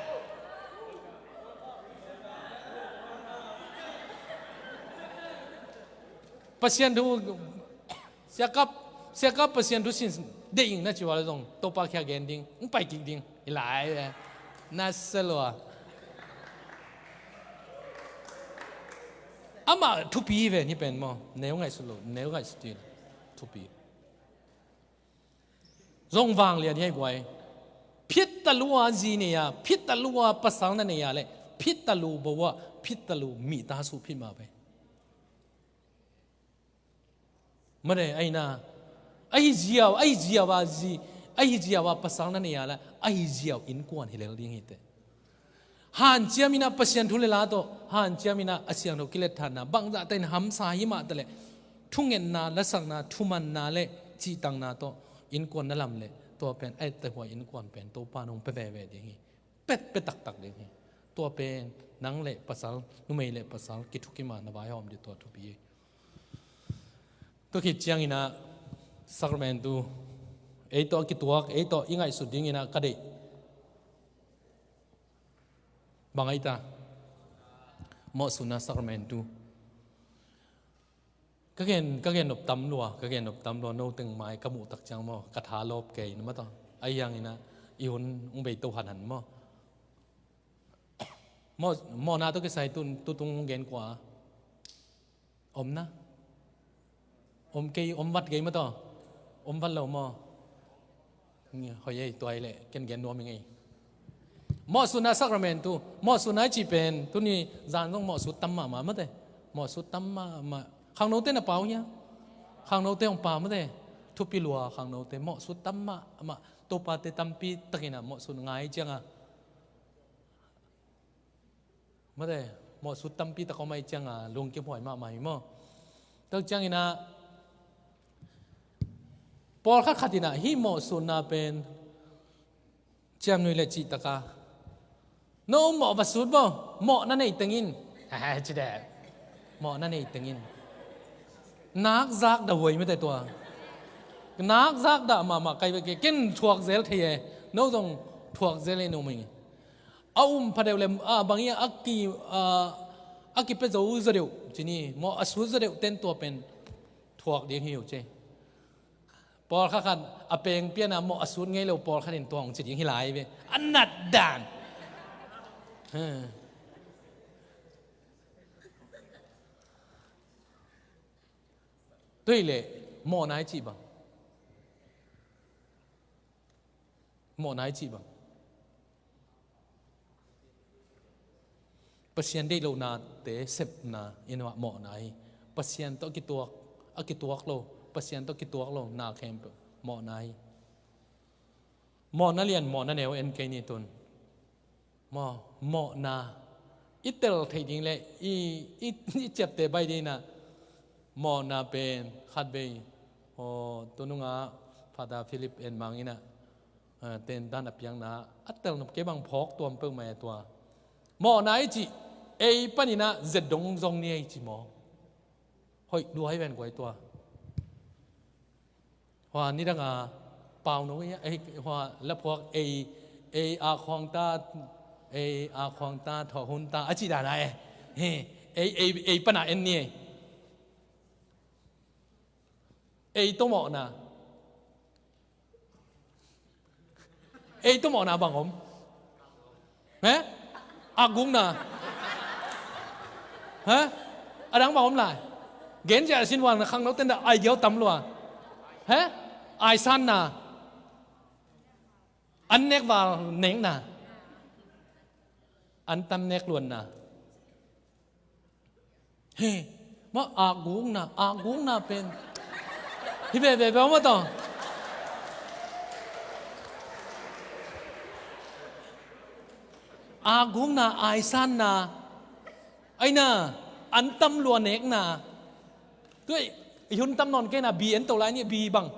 Pasian thu, siakap, siakap Pasian thu sin deih ing na ci uh a le zong, Topa kiangah gen ding, hong pai kik ding. Hi lai ve. Na sa lua. Amah thupi hi ve ni pen maw. Neu ngaihsut lo, neu ngaihsut hi. Thupi. Zong vanglian hi guai. Phit talu a zi nei a, phit talu a pasal na nei a le, phit talu bo a, phit talu mihta suh phit mah ve. Mane, aina, ahi ziau, ahi ziau a zi, ahi ziau a pasal na nei a le, ahi ziau innkuan hi lel ding hi teh. Hanciam in ah Pasian thu le la tawh, hanciam in ah a siangtho kiletthanna, bangzah teh in hamsa hi mah ta leh, thungetna, lasakna, thumanna le cihtakna tawh, innkuan na lam le, tua pen, a etteh huai innkuan pen, Topa nong pia veve ding hi. Pet, pia taktak ding hi. Tua pen, nang le pasal, numei le pasal, kithukim a na vaihawm ding tua thupi hi. Tua khit ciangin ah, sakramentu, ei tawh a kituak, ei tawh i ngaihsut dingin ah ka deih. Bang ahi ta? Mawhsutna sakramentu. Ka gen, ka gen nop tam lua, ka gen nop tam lua, no teng mai ka muh tak ciang maw, ka tha lawp kei, na mataw. Ahi hangin ah, i hun hong bei to hanhan maw. Mawh, mawhna tawh kisai tu, tutung hong gen kua. Om na. Om kei, om vat kei mataw. Om vat lo maw. Hoih ei, tua hi leh, ken gen nuam ing ei. Mawhsutna sakramentu, mawhsutna i cih pen, tuni zan zong mawhsut tam mahmah mate. Mawhsut tam mahmah. Khangnote na pau hia? Khangnote hong pau mate. Thupi lua khangnote. Mawhsut tam mahmah. Topate tampi takin ah mawhsut ngai ciang a. Mate, mawhsut tampi tak om ahih ciang a, lungkimhuai mahmah hi maw. Tua ciangin ah, pawlkhat khat in ah, hih mawhsutna pen, ciamnuih le cihtak a. No mawh va sut maw, mawh na neih teng in. Ci deh. Mawh na neih teng in. Nak zak dah huai mate tua. Nak zak dah mahmah kai ve ke, ken thuak zel thei e. No zong thuak zel e no ming. A um pha deuh le, a, bang hi a, a ki, a, a kipia zo zaw deuh, ci ni, mawh a sut zaw deuh ten tua pen thuak ding hi uh ci. Pawlkhat khat a peng pian a mawh a sut ngei lo pawlkhat in tua hong ci ding hi lai ve. A nat dan. Ha. Tua hi leh, mawhna i cih bang. Mawhna i cih bang. Pasian deih lohnate sepna in ah mawhna hi. Pasian tawh a kituak, a kituak lo, Pasian tawh a kituak lo, na khempeuh mawhna hi. Mawhna lian, mawhna neu en kei ni tun. Maw, mawhna. I tel theih ding le, i, i, i ciapteh baih ding in ah. Mawhna pen, khatvei. Aw, tu nungah, Father Philip en mang in ah. Ah, tentan a piakna, a tel nop kei bang phawk tuam peuhmah e tua. Mawhna i cih, ei panin ah, zet dong zong ni ei ci maw. Hoih dua hi ven guai tua. Hua nidanga pau no ia, ei, hua laphuak ei, ei a khuang ta, ei a khuang ta, thawh hun ta, a ci dana e. He, ei, ei, ei pana en ni ei. Ei tomawhna. Ei tomawhna bang om? He? Akgukna. He? A dang bang om lai? Gen cia sin wan khang no tenda ai diau tam lua. He? Ai sanna. An nek val nekna. An tam nek luanna. He, ma akgukna, akgukna pen. Hi ve ve ve ma tawh. Akgukna, aisanna. Aina, an tam lua nekna. Tuai, i hun tam nawn kei na, bi en to lai ni, bi bang.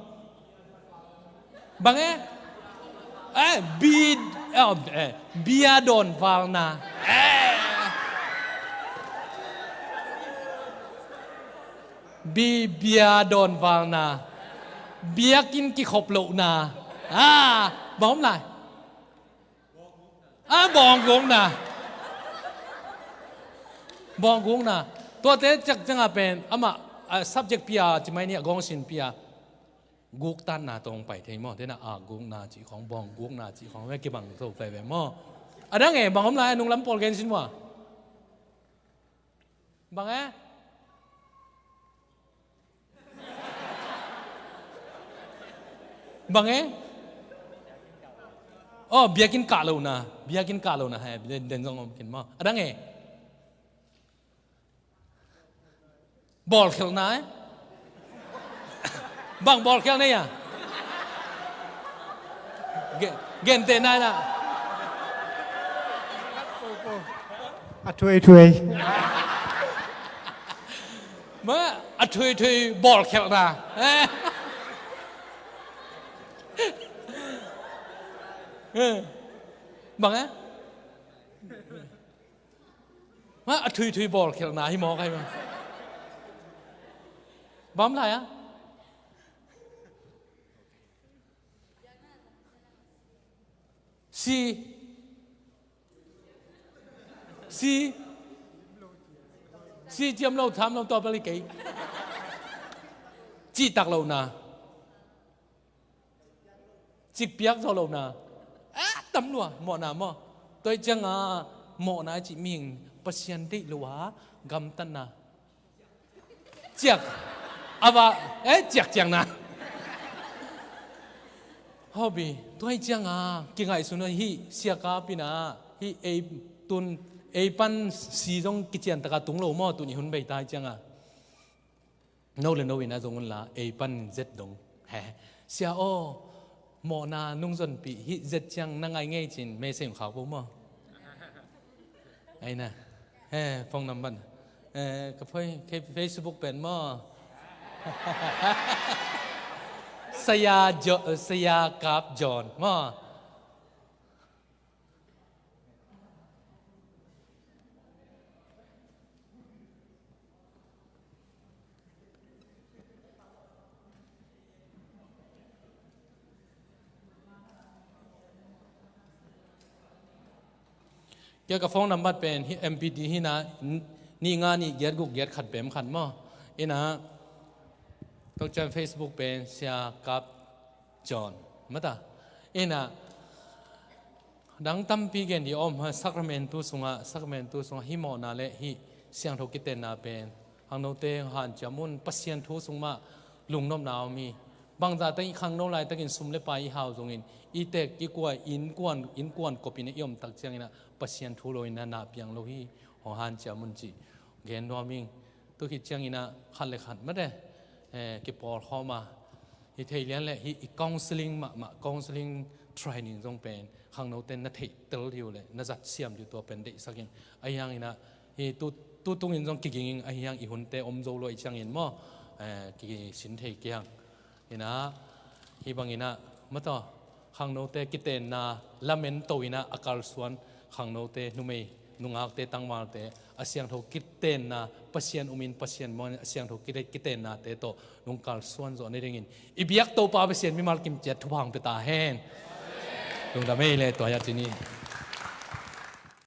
Bang e? Eh, bi, eh, eh, bia dawn valna. Eh. Bi, bia dawn valna. Biakinn kikhop lohna. Ah, bang om lai. Ah, bawng gukna. Bawng gukna. Tuate ciak cianga pen, amah, ah, subject pia, ci mai ni a gawng sin pia. Guktanna tawh hong pai thei maw? Tena a gukna cih khawng, bawng gukna cih khawng, ve kibang zo veve maw? A dang e, bang om lai, a nunglam pawl gen sin maw? Bang e? Bang e? Oh, biakinn kah lohna. Biakinn kah lohna, he, den, den zong om kin maw? A dang e? Bawlkhelhna, eh? Bang bawlkhelhna ia? Gen, gentehna ina. A thuithui. Ma, a thuithui bawlkhelhna. Eh? Eh. Bang, eh? Ma, a thuithui bawlkhelhna hi mawk ahi ma. Bang lai a? Si. Si. Si ciam lo, tham lo, tua pali kei. Cihtak lohna. Cikpiak zawh lohna. Ah, tam lua, mawhna maw? Tua ih cianga mawhna i cih mihing Pasian deih lo a gamtatna. Ciak. A va, eh, ciak ciangna. Hawbi, tua ih cianga kingaihsun hih siakap ina, hih ei tun, ei pan si zong kician taka tung lo maw, tun i hun bei ta ih cianga. No le no ina zong unla, ei pan zet dong. He, sia aw, mawhna nungzonpih hih zet ciang na ngai ngei cin, message khak bo maw? Aina. He, phone number. Eh, ka phone, ka Facebook pen maw? Saya Jo-, Saya Kap John maw? Kei ka phone number pen hih M P D hi na, nih nga nih giat guk giat khat pem khat maw? Ina, tok ciang Facebook pen Sia Kap John. Mata. Ina, dang tampi gen di om, ha, Sacramento sungah, Sacramento sungah hih mawhna le hih siangtho kitenna pen khangnote hanciam un, Pasian thu sung mah lungnopna om hi. Bangzah tak i khangno laitakin sum le pai i hau zongin, i tek, i kuai, innkuan, innkuan kopin i om tak ciangin ah Pasian thu lo in ah na piang lo hi, hong hanciam un cih gen nuam ing. Tua khit ciangin ah khat le khat mate, eh, kipawlkhawm a, hi thei lian le hi i counseling mahmah, counseling training zong pen khangnote na theih tel dih uh le na zat siam dih uh, tua pen deihsak in. Ahi hangin ah hi tu, tu tungin zong kiging ing, ahi hang i hunte om zo lo ahih ciangin maw, eh, kisin thei kiang. Ina, hi bangin ah, mataw, khangnote kitenna lamen to ina a kalsuan khangnote numei nungakte, tangvalte a siangtho kitenna, Pasian umin Pasian muangin a siangtho kite-, kitennate tawh nungkal suan zawh nadingin i biak Topa Pasian mimal kim ciat thupha hong pia ta hen. Lungdam ei le tua ya cini.